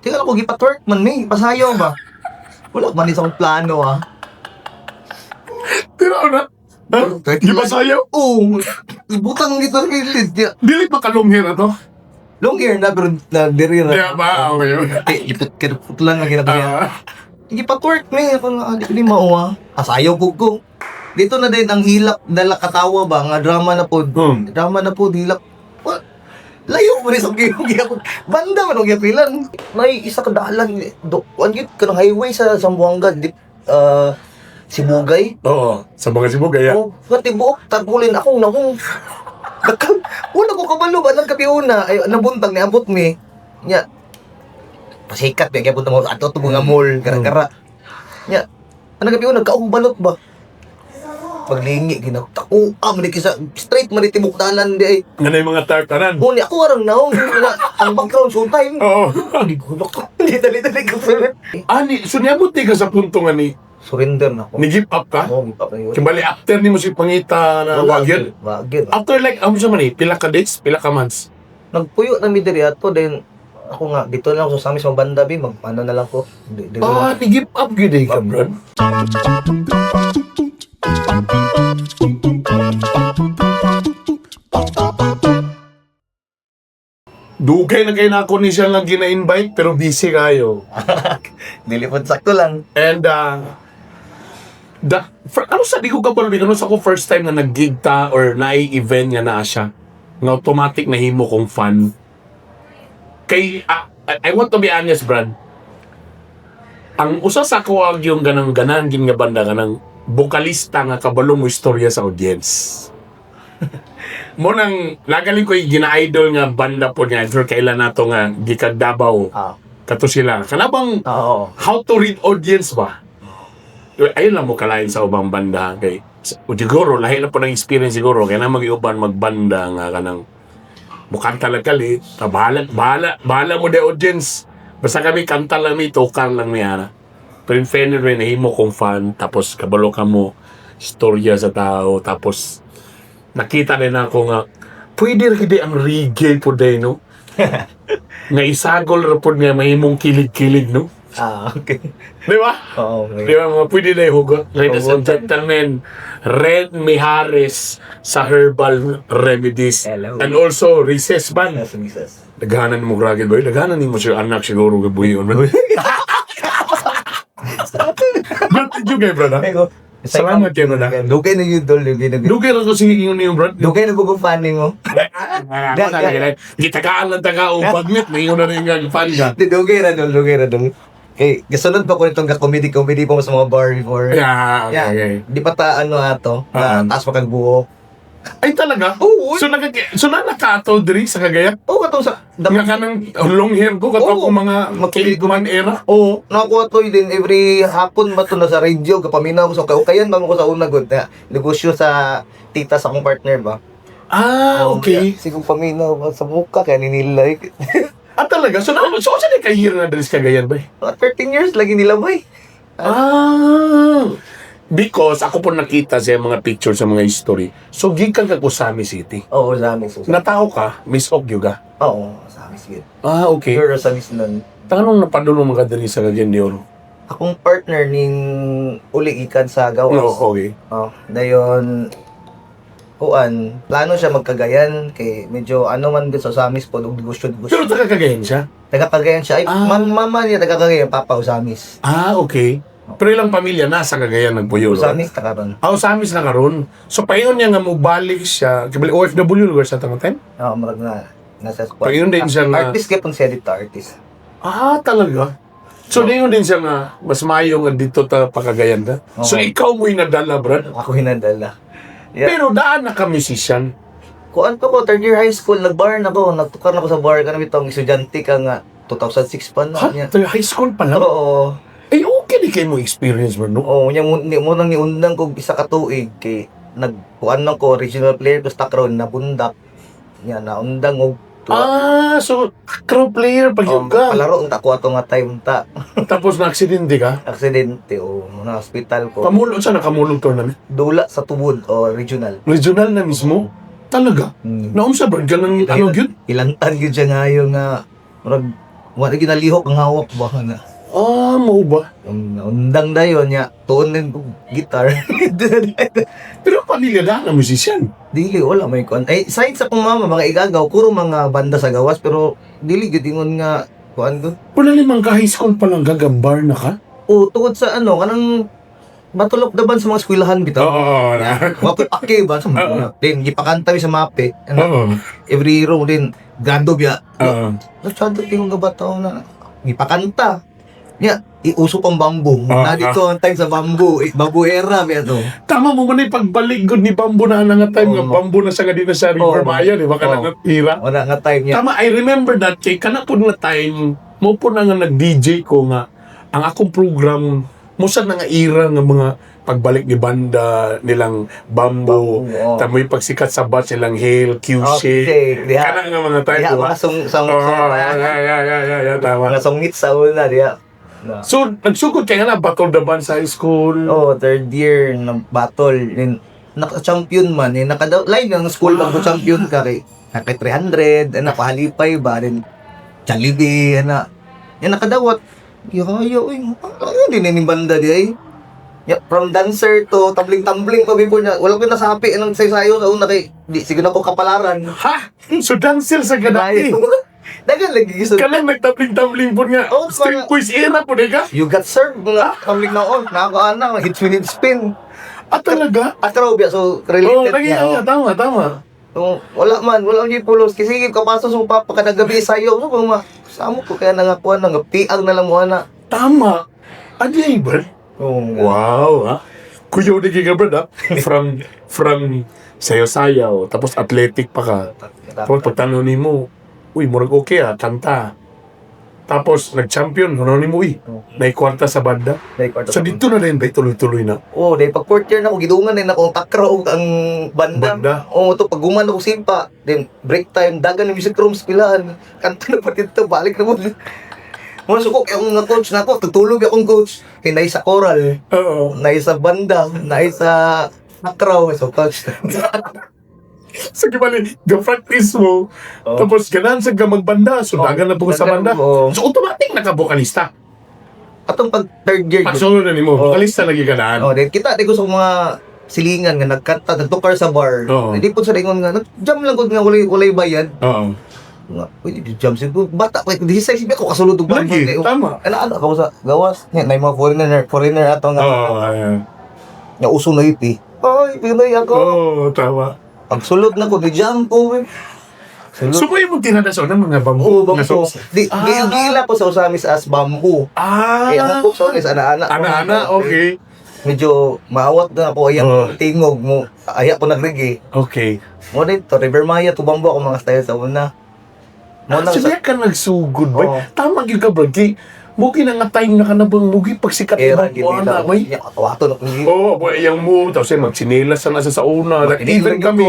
Tingnan ko gipatwerk man ni, pasayaw ba? Wala man ni sa akong plano ah. Pero na, ha? Di ba sayaw? Oo, ibutang dito sa gilid. Dili pa ka-long hair ato? Long hair na pero na diri ra. Di ba? Okay. Eh, iput put lang ang ginagawa. Ah, Gipatwerk ni ako nga di ko ni mao ah. Asayaw ko ko. Dito na din ang hilak dala katawa ba nga drama na pod. Drama na pod hilak. Layo mo rin sa giyapon. Banda man og gipilan. May isa ka dalan do kuan gyud kanang highway sa Zamboanga di Sibugay. Oo, sa mga Sibugay. Oh, nga tibuok tarpulin akong nakong Dakal, wala ko kabalo ba nang kapiuna ay nabuntag ni ambot mi. Nya. Pasikat ba gyapon mo ato to mga mall kara-kara. Nya. Ano kapiuna kaong balot ba? Paglingi ginako. Ah, man kisa straight man tibok dalan di ay. Nga na yung mga tartaran. Ngunit ako arang naong nga, ang background showtime. Oo. Hindi dali-dali ko sir. Ani, so niabot di ka sa punto nga ni, Surrender na ako. ni give up ka? Oo, give up na yun. Kibali, after ni mo si pangita na wagyan. Wagyan. After like, ano siya man eh, pila ka dates, pila ka months. Nagpuyo na mi diri ato then ako nga dito lang ako sa amin sa banda bi mag ano na lang ko. Di, Ah, ni give up gyud eh ka, bro. Dugay na kayo na ako ni siya nga gina-invite pero busy kayo. Dili pod sakto lang. And ano sa di ko kabalo ano sa ko first time na nag-gig ta or na-event nga naa siya nga automatic na himo kong fan. Kay I want to be honest, Brad. Ang usa sa ako ang yung ganang ganan gin nga banda kanang vokalista nga kabalo mo istorya sa audience. Mo nang nagaling ko yung gina-idol nga banda po nga sure kailan nato nga gikan Davao. Kato sila. Kanabang Oo. how to read audience ba? Ayun lang mo kalain sa ubang banda kay o siguro lahi na po ng experience siguro kaya na mag-iuban magbanda nga kanang mukhang talaga kalit ta bahala bahala bahala mo the audience, basta kami kanta lang mi tukang lang mi ana. Pero in fairness rin nahimo kong fan, tapos kabalo ka mo istorya sa tao, tapos nakita rin ako nga pwede rin ang reggae po day no nga isagol ra pod nga mahimong kilig-kilig no. Ah, okay. Di ba? Oo. Di ba mga pwede na ihugot? Ladies and gentlemen, Ren Mijares sa Herbal Remedies. Hello. And also, Recess Band. Yes, Mrs. Daghanan mo gragid boy. Daghanan nimo siya anak siguro gabuhion. But did you guys, brother? Ay ko. Salamat kayo, brother. Dugay na yun, dol. Dugay na yun. Dugay ra ko sige ingon niyo, brad. Dugay na ko fan mo. Gitagaan lang taga o bagnet. May ingon na rin nga fan ka. Di, dugay ra dol, dugay ra dol. Kay gasunod pa ko nitong comedy comedy pa mo sa mga bar before. Yeah, okay, okay. Di pa ta ano ato, Ah. na taas pa kag buhok. Ay talaga? Oo. So naka so na nakato diri sa Cagayan? Oo, katong sa Nga kanang long hair ko kato Oo. ko mga caveman era. Oo, nakakuha to din every hapon ba to na sa radio kapaminaw ko sa kaukayan ba mo ko sa una gud na negosyo sa tita sa akong partner ba. Ah, Oo, okay. kaya Siguro paminaw ba sa muka kaya ni nila like Ah, talaga? So, na, so, saan ka year na diri sa Cagayan ba? mga 13 years lagi nila bay. Ah! Because ako po nakita sa mga picture sa mga history. So, gikan ka ko sa Ozamiz City. Oo, sa amin so. Natao ka, Miss Ogyo ka? Oo, sa amin yun. Ah, okay. Sure, sa amin nun. Tanong na padulong mga diri sa Cagayan de Oro. Akong partner ning uli ikan sa gawas. No, okay. Oh, dayon kuan, plano siya magkagayan kay medyo ano man gud sa Osamis po og negosyo Pero negosyo. taga Cagayan siya? Taga Cagayan siya. Ay, mama niya taga Cagayan, papa Osamis. Ah, okay. Pero ilang pamilya nasa Cagayan nagpuyo. no? Osamis ta karon. Ah, Osamis na karon. So, paingon niya nga mobalik siya. Kibali, OFW lugar sa tanga time? Oo, murag na nasa squad. Paingon din siya nga. Artist kay pong siya dito, artist. Ah, talaga? So, ningon din siya nga, mas maayo nga dito ta pakagayan ta. So, Oo. ikaw mo'y nadala, Brad. Ako hinadala. Yeah. Pero daan na ka musician. Kuan pa ko, third year high school, nagbar na ko, nagtukar na ko sa bar kanang bitong estudyante ka nga 2006 pa na Ha? niya. Third high school pa lang? Oo. Eh, okay di kayo mo experience, bro, no? Oo, nya mo ni mo nang niundang kog isa ka tuig kay nagkuan lang ko regional player ko sa Tacron na bundak. Nya naundang og tuwa. Ah, so, crowd player pag yun ka. Palaro unta ko ato nga time ta. Tapos na-aksidente ka? Aksidente o na hospital ko. Kamulong, saan nakamulong tournament? Dula sa tubod o regional. Regional na mismo? Talaga? Mm. Naum sa Brad, ganang ano yun? Ilantan gyud siya ngayon nga murag Wala ginalihok ang hawak ba na. Ah, mao ba? Ang undang dayon niya, tuon din ko guitar. Pero ang pamilya na na musician. Dili, wala may kuan. Ay, side sa kong mama, mga igagaw, puro mga banda sa gawas, pero dili gid ingon nga kuan ko. Wala limang ka high school pa lang gagambar na ka? O tungod sa ano, kanang battle of the band sa mga eskwelahan bitaw. Oo, na. Mga pake ba sa mga. Then gipakanta mi sa MAPEH. Ano, every row din grado biya. Oo. Masyado tingong nga bataw na gipakanta. Nya, iuso pang bamboo. Na dito ang time sa bamboo, eh, bamboo era biya to. Tama mo man pagbalik gud ni Bambo na nga time nga Oo. Bambo na sa nga di na sa River Oo. Maya, di ba ka Oo. na tira? Wala nga time niya. Tama, I remember that kay kana pud nga time mo po na nga nag-DJ ko nga ang akong program mo sa nga era nga mga pagbalik ni banda nilang Bambo, Oo. tamoy pagsikat sa batch nilang Hail, QC, Okay, diha. kana nga mga time, Diha di ba? mga song song Oo, song, yeah, tama. mga songit sa una diha. Na. So, nagsugod kay nga na Battle the Band sa high school. Oh, third year ng battle. Then, naka-champion man. Eh, naka line ng school pag champion ka kay naka 300, ana pahalipay ba then Jollibee ana. Yan nakadawat. Yo yo uy, ano din ni banda di ay. Ya, from dancer to tumbling-tumbling pa before niya. Wala ko nasapi anong sayo sa una kay di sige na ko kapalaran. Ha? So, dancer sa ganati. Dagan lagi gusto. Kanang nagtabling-tabling po nga. Oo, Street quiz era po, di ka? You got served mga tumbling na on. Nako ana, hit spin hit spin. Ah, talaga? Astro biya so Oo, related lagi, niya. oh, tama, tama. So, wala man, wala man yung pulos. Kasi sige, kapaso sa papa kada gabi sayo. So, kung ma, samo ko kaya nangakuha na, tiang na lang mo na. Tama. Adi, ba? Oo. Wow, ha? Kuya, di ka, brad, ha? From sayaw-sayaw, tapos athletic pa ka. Tapos pagtanong ni mo, uy, murag okay ah, kanta. Tapos, nag-champion, ano ni mo, uy, naikwarta sa banda. So, dito na rin ba, tuloy-tuloy na. Oo, dahil pag fourth year na ako, gidungan na ako, ang takraw ang banda. Banda. Oo, to pag guman ako simpa, then break time, dagan ng music rooms, pilahan. Kanta na pa dito, balik na mo. Mga suko, kaya akong nga coach na ako, tutulog akong coach. Kaya nai sa choral, nai sa banda, nai sa takraw. So, coach. Sa gibali, ga-practice mo. Oo. Tapos, ganan sa magbanda. So, Oo. dagan na po sa Dagan, banda. oo. So, automatic naka-vocalista. Atong pag third year, Pag solo na nimo, Oo. vocalista lagi ganaan. Oh, then kita di ko sa mga silingan nga nagkanta, nagtukar sa bar. Oo. Hindi po sa ingon nga nag-jam lang gud nga walay walay bayad. Nga, pwede di jam siguro. Bata pa 16 ba ko kasulod og banda. Lagi, tama. Ana ana ako sa gawas. Nga nay mga foreigner, foreigner ato nga. Oo, ayan. Nga uso na ipi. Ay, Pinoy ako. Oo, tama. Pag sulod na ko, di jam ko. Eh. Sulod. So, kung imong tinada sa una, mga bambu. Oo, nga bambu. songs? Di, gila ko sa Osamis as bamboo. Ah! Kaya ang sa is ana-ana. Ana-ana, okay. Medyo maawat na ako ayang tingog mo. Aya ko nagreggae. Okay. Mo dito, River Maya, tubambo ako mga style sa una. Mo Ah, nang so, diya ka nagsugod ba? Oo. Tama gyud ka, bro. Kay, mugi na nga time na ka na bang mugi pagsikat era ni gid bambu, nila. ana, may. Ya, kawato na kung Oo, boy, iyang mo. Tapos eh, magchinelas na nasa sa una. Like, Magchinelas even gyud kami,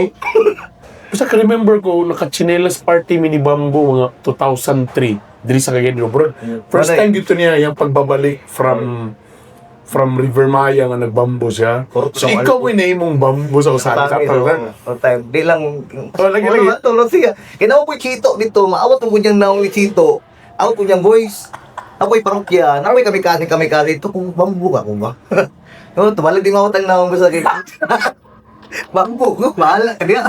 basta ka-remember ko, naka-chinelas party mi ni Bambo mga 2003. Diri sa Cagayan de Oro. Bro, first Malay. time dito niya yung pagbabalik from River Maya nga nagbambo siya. Correct. So ikaw ay naimong bambo sa usahan sa Pangit, oo. All time. Di lang. Oh, lagi, Wala lagi. man tulog siya. Kinawa po Chito dito. Maawat mo niyang naong ni Chito. Awat po niyang voice. Ako'y parokya. Nako'y kamikaze, kamikaze. Ito kung bambu ka, kung ba? No, tumalag di maawat ang naong ko sa akin. Bambu, no? Bahala ka niya.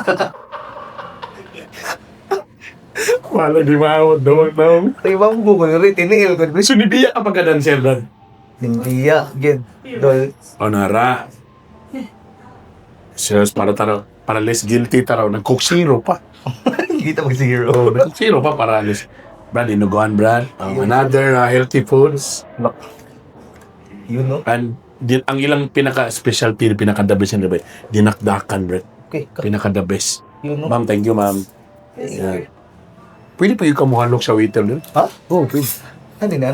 Wala di maawat daw ang naong. Ay, bambu ko. Rin, tiniil ko. So nibiya ka pagka-dancer dan? Hindi, gid. Dol. Onara. Serious, para taraw, para less guilty taraw. Nag-coke zero pa. Hindi ta mag-zero. Oh, nag-coke zero pa para less. Brad, inuguan, Brad. Another healthy foods. You know? And din, ang ilang pinaka-specialty, pinaka-the best yan, diba? Dinakdakan, Brad. Okay, Pinaka-the best. you know? Ma'am, thank you, ma'am. Yeah. Pwede pa yung kamuhalok sa waiter dun? Ha? Oo, oh, pwede. Ano na?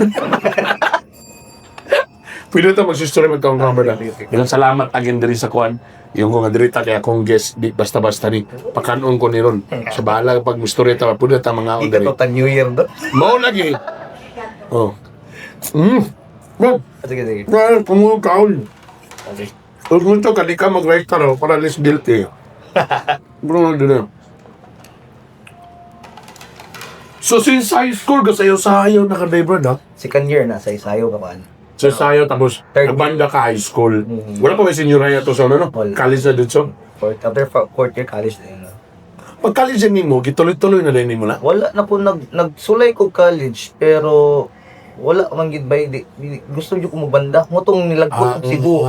Pwede ito magsustory magkaong camera. Ilang salamat again diri sa kuan. Yung ko nga diri ta kay akong guest di basta-basta ni pakanon ko ni ron. So bahala pag mustorya ta pwede ta mga Hindi diri. ka to New Year do. Mao lagi. Oh. Bro, Sige, sige. well, kung kaon. Okay. Huwag mo ito, kadi ka mag-right raw para less guilty. Bro, dili. So since high school, gasayo-sayo na ka, brad, ha? Second year na, sayo-sayo ka pa. Sa sayo, tapos Third. nagbanda ka high school. Mm. Wala pa may senior high ato sa ano, no? Wala. College na dito. Fourth, after fourth year college na yun. No? Pag college na nimo, gituloy-tuloy na din nimo na. Wala na po, nagsulay ko college, pero wala man gid bay di, gusto jud ko magbanda mo tong nilagpot og Cebu,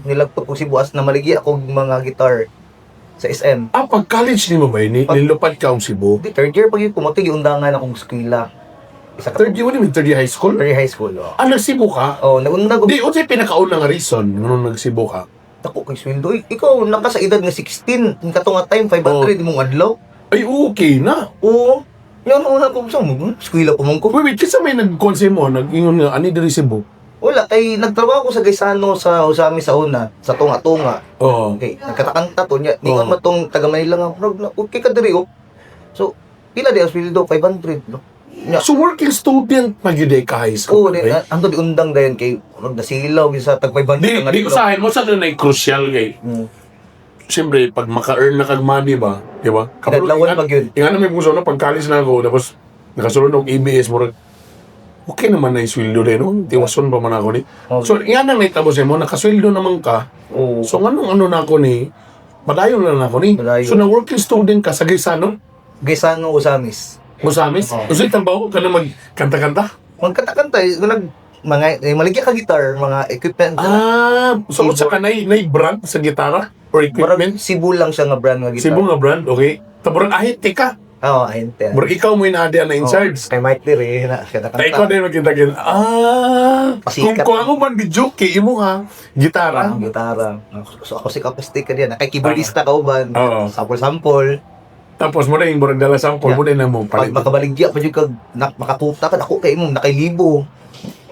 nilagpot og Cebu as na maligi ako og mga guitar sa SM. Ah, pag college nimo ba, nilupad ka ang Cebu? Di, third year pag yun ko mo giundangan akong eskwela, isa ka Third year mo ni third year high school? Third year high school, oh. Ah, nag-Cebu ka? Oh, nagundang ko. Di, unsay pinakauna nga reason nung nag-Cebu ka? Dako kay sweldo. Uy, ikaw naka sa edad nga 16, yung kato nga time 500 imong adlaw. Ay, okay na. Oo. Yan una ko sa mo, eskwela pa man ko. Wait, wait, kasi may nag-konse mo, nag-ingon nga, ani diri Cebu? Wala kay nagtrabaho ko sa Gaisano sa Usami sa una, sa tunga-tunga. Oo. Okay, nagkatakanta to niya. Ningon Oo. man tong taga Manila nga, "Bro, okay ka diri oh." So, pila di ang sweldo 500, no. Nya, So, working student pa gyud eh ka high school. oo, di, right? ang di undang dayon kay murag nasilaw gyud sa tag 500 Di, ang di ko adlaw. sa akin mo sa na crucial kay. Siyempre, pag maka-earn na kag money ba, di ba? Kinadlawan pa gyud. Inga na may puso na pag college na ako, tapos nakasulod og ABS, murag, okay naman na yung sweldo din, no? Tiwason pa man ako ni. Okay. So, nga nang naitabo sa mo, nakasweldo naman ka. Oo. So, nganong ano na ako ni, padayon na lang ako ni. Padayon. So, na working student ka sa Gaisano, Gaisano Osamis. Musamis, Oo. so, trabaho ka na magkanta-kanta? Magkanta-kanta eh, nag mga eh, maligya ka guitar, mga equipment. Ah, so sa ka na brand sa gitara or Murag equipment? Cebu lang siya nga brand nga guitar. Cebu nga brand, okay? Taburang ahit ka. Oo, ayun te. Murag ikaw mo inaadi na in Oo, charge. Kay Mike Dire na Ta ikaw kanta. din magkita kita. Ah, kung Pasikat. kung ako man video kay imo ha, gitara. Ah, gitara. So ako si acoustic ka diyan, nakay keyboardista ka uban. Oo. Sample-sample. Tapos mo na yung murag dala sample mo din na mo Pag palit. makabaligya pa jud kag makakuta ka dako kay imong nakay libo.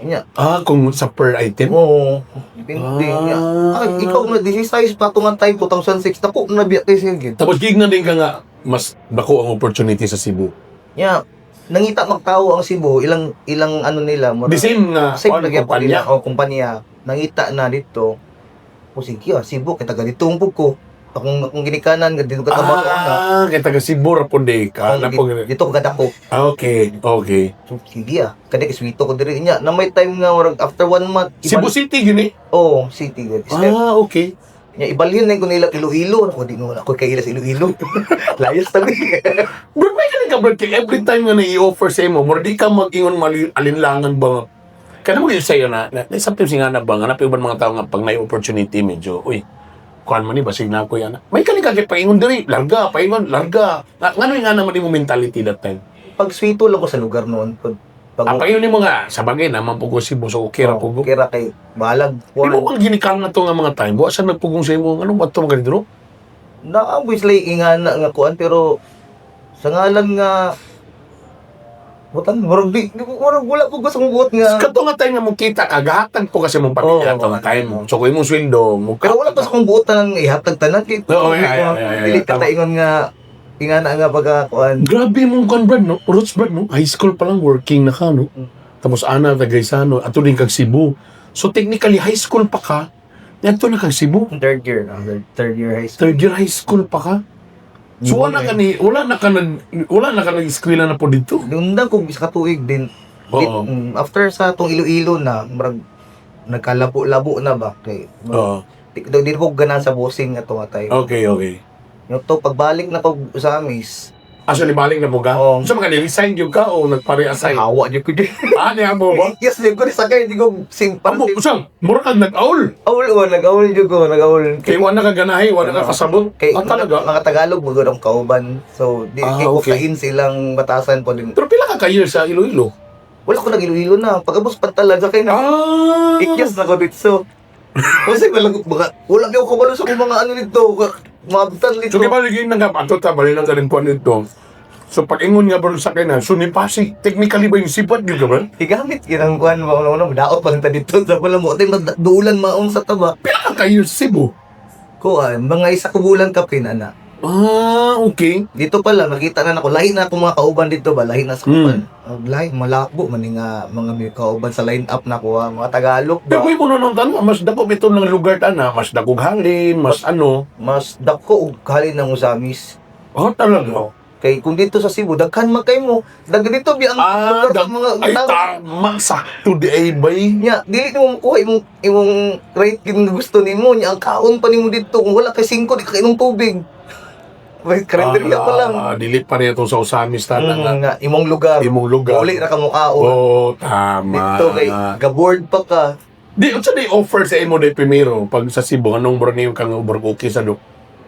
Nya. Ah, kung sa per item. Oo. Depende niya. Ah. Ay, ikaw na this size pa tungan time 2006 dako na biya kay siya gid. Tapos gig na din ka nga mas dako ang opportunity sa Cebu. Nya, nangita magtawo ang Cebu, ilang ilang ano nila, The same nga same kuan, lagi po kumpanya. nila o kumpanya. Nangita na dito. O sige, ah, Cebu kay taga dito ang ko. Akong ginikanan dito ka trabaho na. Ah, kay taga Cebu ra pud di ka. Akong Na po dito ko kadako. Ah, okay, okay. So, sige ah, kani kiswito ko diri niya. Na may time nga murag after one month. Cebu City yun eh. Oh, city gud. Step. Ah, okay. Nya ibalhin na ko nila Iloilo. Ako di mo ako kaila sa Iloilo. Layas tabi. Bro, may ka bro, kay every time nga na-i-offer sa imo, mura di ka mag-ingon mali alinlangan ba nga. Kaya mo yun sa'yo na sometimes nga na ba nga, napiuban mga tao nga pag na opportunity medyo, uy, kuhan man ni, basig na ako yan. May kani ka kay paingon diri, larga, paingon, larga. Nga, ngano yung nga naman imo mentality that time? Pag swito lang ko sa lugar noon, pag Ah, paingon nimo nga, sa bagay naman po ko Cebu, so okay ra po ko. Kira kay balag. Di mo kang ginikang na to nga mga time, wa siya nagpugong sa imo, ano ba ito mga ganito? Naaboy sila ingana nga kuan pero sa ngalan nga butan murag di murag wala ko gusto buot nga. Kato nga time nga mo kita ka, gahatag po kasi mong pamilya Oo. to nga time mo. So kung imong sweldo, mo Pero wala pa sa kong buot tanan nga ihatag tanan kay Oo, yeah, dili ka tama. taingon nga ingana nga pagka kuan. Grabe mong kan brad, no? Roots brad, no? High school pa lang, working na ka, no? Tapos ana, tagaysano, ato din kag Cebu. So technically, high school pa ka, ato na kag Cebu. Third year, no? Third year high school. Third year high school pa ka. So wala ka ni, wala na ka nag-eskwela na po dito. Undang ko sa katuig din. Oo. After sa tong Iloilo na murag nagkalabo-labo na ba kay Oo. di ko ganahan sa bossing ato nga time. Okay. Yung to pagbalik na ko sa amis, Actually, balik na mo ka? Oo. So mga ni-resign yun ka o nagpare-assign? hawa jud ko jud. Ah, niya mo ba? Yes, jud ko ni sakay di ko sing Amo, usang, mura kag nag-aul. Awol o, nag-awol jud ko, nag-awol. Kay wala ka ganahi, wala ka kasabot. Kay Ah, talaga? mga Tagalog mo ang kauban. So di Ah, kay okay. kukain silang batasan po din. Pero pila ka ka-year sa Iloilo? Wala ko nag Iloilo na. Pag-abos pantalan sa kay na. Ah! Ikyas na ko dito. Kasi wala ko baka wala gyud ko kabalo sa akong mga ano nito, mga butan nito. So, kibalik yun nga, ato ta, balik lang ka rin po nito. So, pag ingon nga bro sa akin na, so ni Pasig, technically ba yung sipat yun ka ba? Gigamit gyud ang kuan ba una daot pa lang ta dito sa wala mo tay dulan maong sa taba. Pila ka kayo sa Cebu? Kuan, mga isa ka bulan kapin ana. Ah, okay. Dito pa lang nakita na nako lahi na akong mga kauban dito ba, lahi na sa kuan. Lahi malabo man ni nga mga may kauban sa line up na ko ah, mga Tagalog Pero ba. kung mo nung tanong, mas dako ito ng lugar ta na, mas dakog halin, mas ano. Mas dako og halin ng Usamis. Oh, talaga. Kay kung dito sa Cebu, daghan man kay mo. Daghan dito bi ang Ah, lugar sa mga ay, tao. tama. Sakto di ay bay. Nya, dili nimo makuha imong rate kin gusto nimo. Nya ang kaon pa nimo dito kung wala kay 5 di ka kainom tubig. May karinderya pa lang. Ah, dili pa rin itong sa Osamis tana nga. Nga, imong lugar. Imong lugar. Uli ra ka mukaon. Oo, tama. Dito kay gaboard pa ka. Di, unsa di offer sa imo di primero pag sa Cebu, anong murag niyo kang murag okay sa do?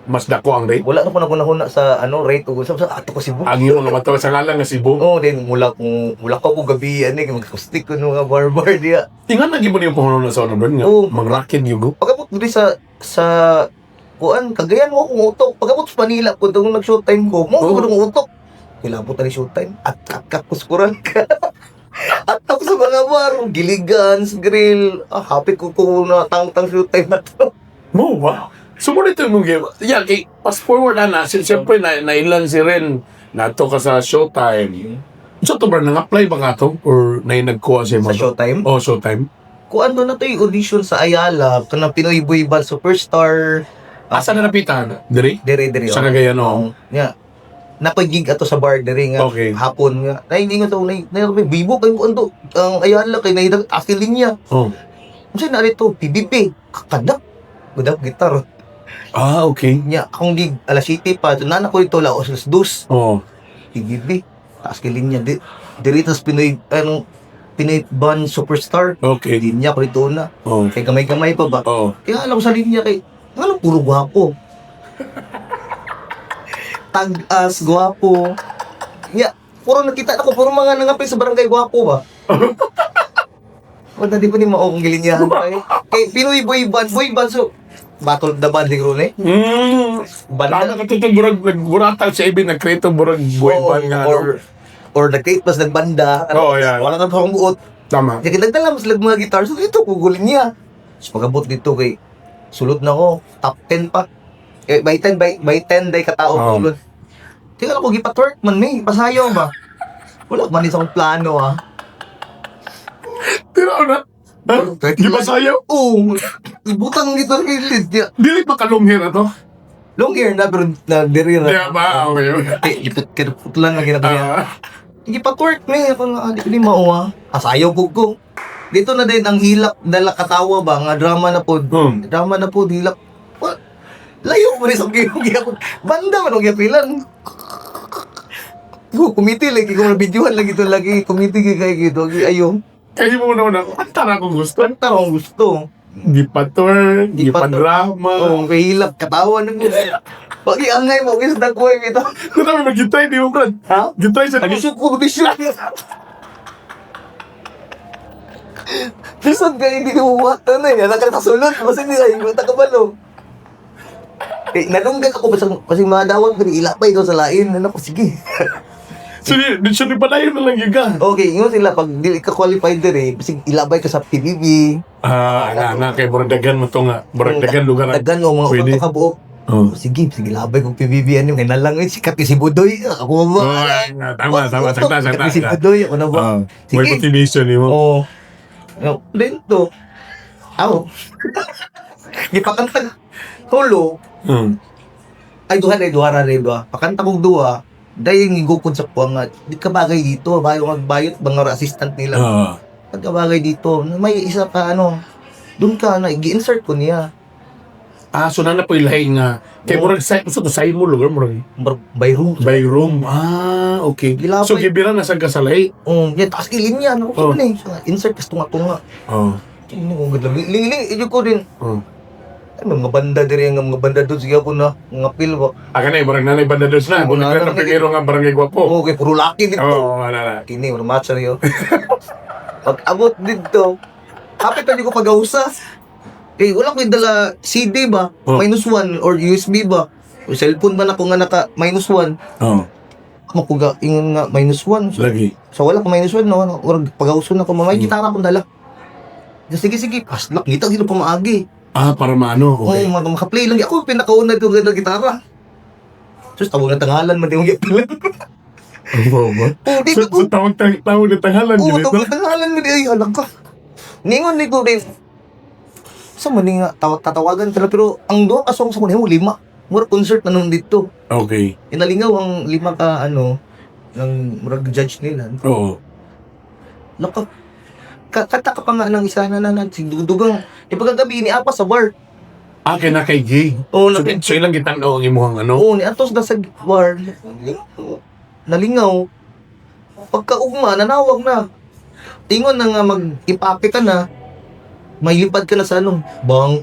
Mas dako ang rate? Wala na ko nagunahuna sa ano rate ug sa ato ko Cebu. Ang iyong nga matawa sa ngalan nga Cebu. Oo, then mula kung mula ko ko gabi ani kay magkustik ko mga barbar diya. Ingan na gyud mo niyong pangulo sa ono nga. Oo. Mangrakin gyud ko. Pagabot diri sa kuan Cagayan mo akong utok. Pagabot sa Manila ko nung nag showtime ko, mo Oo. ko nung utok. Kilabot na ni showtime at kat kat kuskuran ka. At ako sa mga bar, Gilligan's Grill. Ah, happy ko ko na tang-tang showtime na to. Mo wow. So mo nito imong game. Yeah, kay fast forward na siyempre na nailan si Ren nato ka sa Showtime. So to ba nang-apply ba ka to or na nagkuha sa imo? Sa showtime? Oh, Showtime. Kuan do na to yung audition sa Ayala, kanang Pinoy Boy Band Superstar. Asa na napitan? Diri? Dere dere. Sa oh. Cagayan oh. Oo. Nga. Napagig ato sa bar dere nga Okay. hapon nga. Nay ingon to nay nay bibo kay kuan to ang Ayala kay nay asilin niya. Oh. Unsa na rito PBB kadak. Gudak gitar. Ah, okay. Nya akong gig alas 7 pa to nana ko dito laos alas 2. Oh. PBB taas kay linya di diri tas Pinoy anong Pinoy Band Superstar. Okay. Linya ko dito na. Oh. Kay gamay-gamay pa ba? Oh. Kaya alam ko sa linya kay ano puro gwapo. Tag-as, gwapo. Ya, puro nakita ako, puro mga nangapil sa barangay gwapo ba? Wala di pa ni mao kung gilinyahan pa eh. Kay Pinoy boy band, boy band so Battle of the Band siguro ni. Tama Banda. ka tutong murag nagburatag sa ibig nag-create og murag boy Oo, band nga ano. Or nag-create mas nagbanda. Oo, yeah. Wala na pa akong buot. Tama. Kaya nagdala mas lag mga guitar. So dito kugulin niya. So pagabot dito kay sulod na ko top 10 pa. Eh, by 10 by 10 day katao Oo. sulod. Tingnan ko gipa-twerk man ni, pasayaw ba? Wala man ni sa akong plano ah. Pero na. Ha? Di ba sayaw? Oo, ibutang dito sa gilid. Di- Dili pa kalunghir na to? Long hair na pero na diri Di ra. ba? Okay. Eh, iput kirput lang na ginagawa. Ah, Gipa-twerk ni ako nga di ko ni mao ah. Asayaw pud ko. Dito na din ang hilak dala katawa ba nga drama na pod. Drama na po, hilak. Wa- Layo mo rin sa giyang banda man ang gipilan. Go, kumiti lagi kung na-videohan lagi ito lagi. Kumiti kay kay gito. Ayo. Kaya mo na una, kanta na akong gusto. Kanta akong gusto. Di pa twerk, di pa Di pa drama. Oo, kay hilak. Katawa na mo. Pag iangay mo, kis dagway ito. Kung namin mag-gitry, di mo brad. Ha? Gitry sa Ano siya ko siya? Lisod ka, hindi ko buhatan eh. Alam ka nakasulod. Basta hindi ay, basta ka balo. Eh, nalunggan ako basta kasi mga dawag pero ilapay ikaw sa lain. Ano ko, sige. So, di, di siya di padayon na lang yun ka. Okay, ingon sila pag dili ka qualified dire, bisig ilabay ka sa PBB. Ah, ana, ana, kay murag dagan mo to nga. Murag dagan lugar. Dagan o mga Pwede. upat ka buok. Oh. Sige, sige labay kong PBB ano, ngayon na lang eh, sikat kay si Budoy. Ako ba? Oh, ah, tama, tama, sakta, Sikat sakta. kay si Budoy, ako na ba? Ah, may Sige. motivation ni mo. Oo. No, dito. Aw. Gipakanta hulo. Ay duha na duha ra rin duha. Pakanta kong duha. Dahil yung gukod sa kuha nga, di ka bagay dito, bayo magbayot, mga assistant nila. Pagkabagay dito, may isa pa ano, doon ka na, gi-insert ko niya. Ah, so na na po ilahi nga. Kay murag sa so to sa mo lugar murag By room. by room. Ah, okay. Gilabay. So gibira na sa kasalay. Oh, yan, taas ilin niya. Ano ko eh. So, insert kas tunga-tunga. Oh. Ano ko gud lang. Ling-ling, ko din. Oh. Ay, may mga banda diri nga mga banda doon sige ako na mga pil ba. Ah, kanay murag nanay banda dos na. Oo, Murag nanay. na primero nga barangay gwapo. Okay, puro laki dito. Oo, oh, wala na. Kini, mura matcha niyo. Pag abot dito, hapit pa ko pag-ausa. Eh, wala ko dala CD ba? Oh. -1 or USB ba? O cellphone ba na ko nga naka -1? Oh, Makuga, ingon nga -1. So, lagi. so wala ko -1 no. Or pag-auso na ko, may gitara akong dala. Sige, sige, paslak. Ngita, gino pa maagi. Ah, para maano. Okay. Oo, maka-play lang. Ako, pinakauna ko ganda gitara. Sus, tawag na tangalan, man di mo gipilan. Oo ba? Oh, dito So, ko. so tawag tawag na tanghalan Oo, yun ito. tawag na tangalan mo di ay alam ka. Ningon ni ko rin. Sa man ni nga tawag tatawagan sila pero ang duha ka song sa kuno lima. Mura concert na nung dito. Inalingaw ang lima ka ano ng murag judge nila. Laka kanta ka pa nga ng isa na na na dugang di pagkagabi ni apa sa bar. Ah, kay na kay gay. Oo, So, so ilang gitan-aw ang imuhang ano? Oo, ni atos na sa bar. Nalingaw. Pagkaugma, nanawag na. Tingon na nga mag-impake ka na. Mailipad ka na sa ano, bang.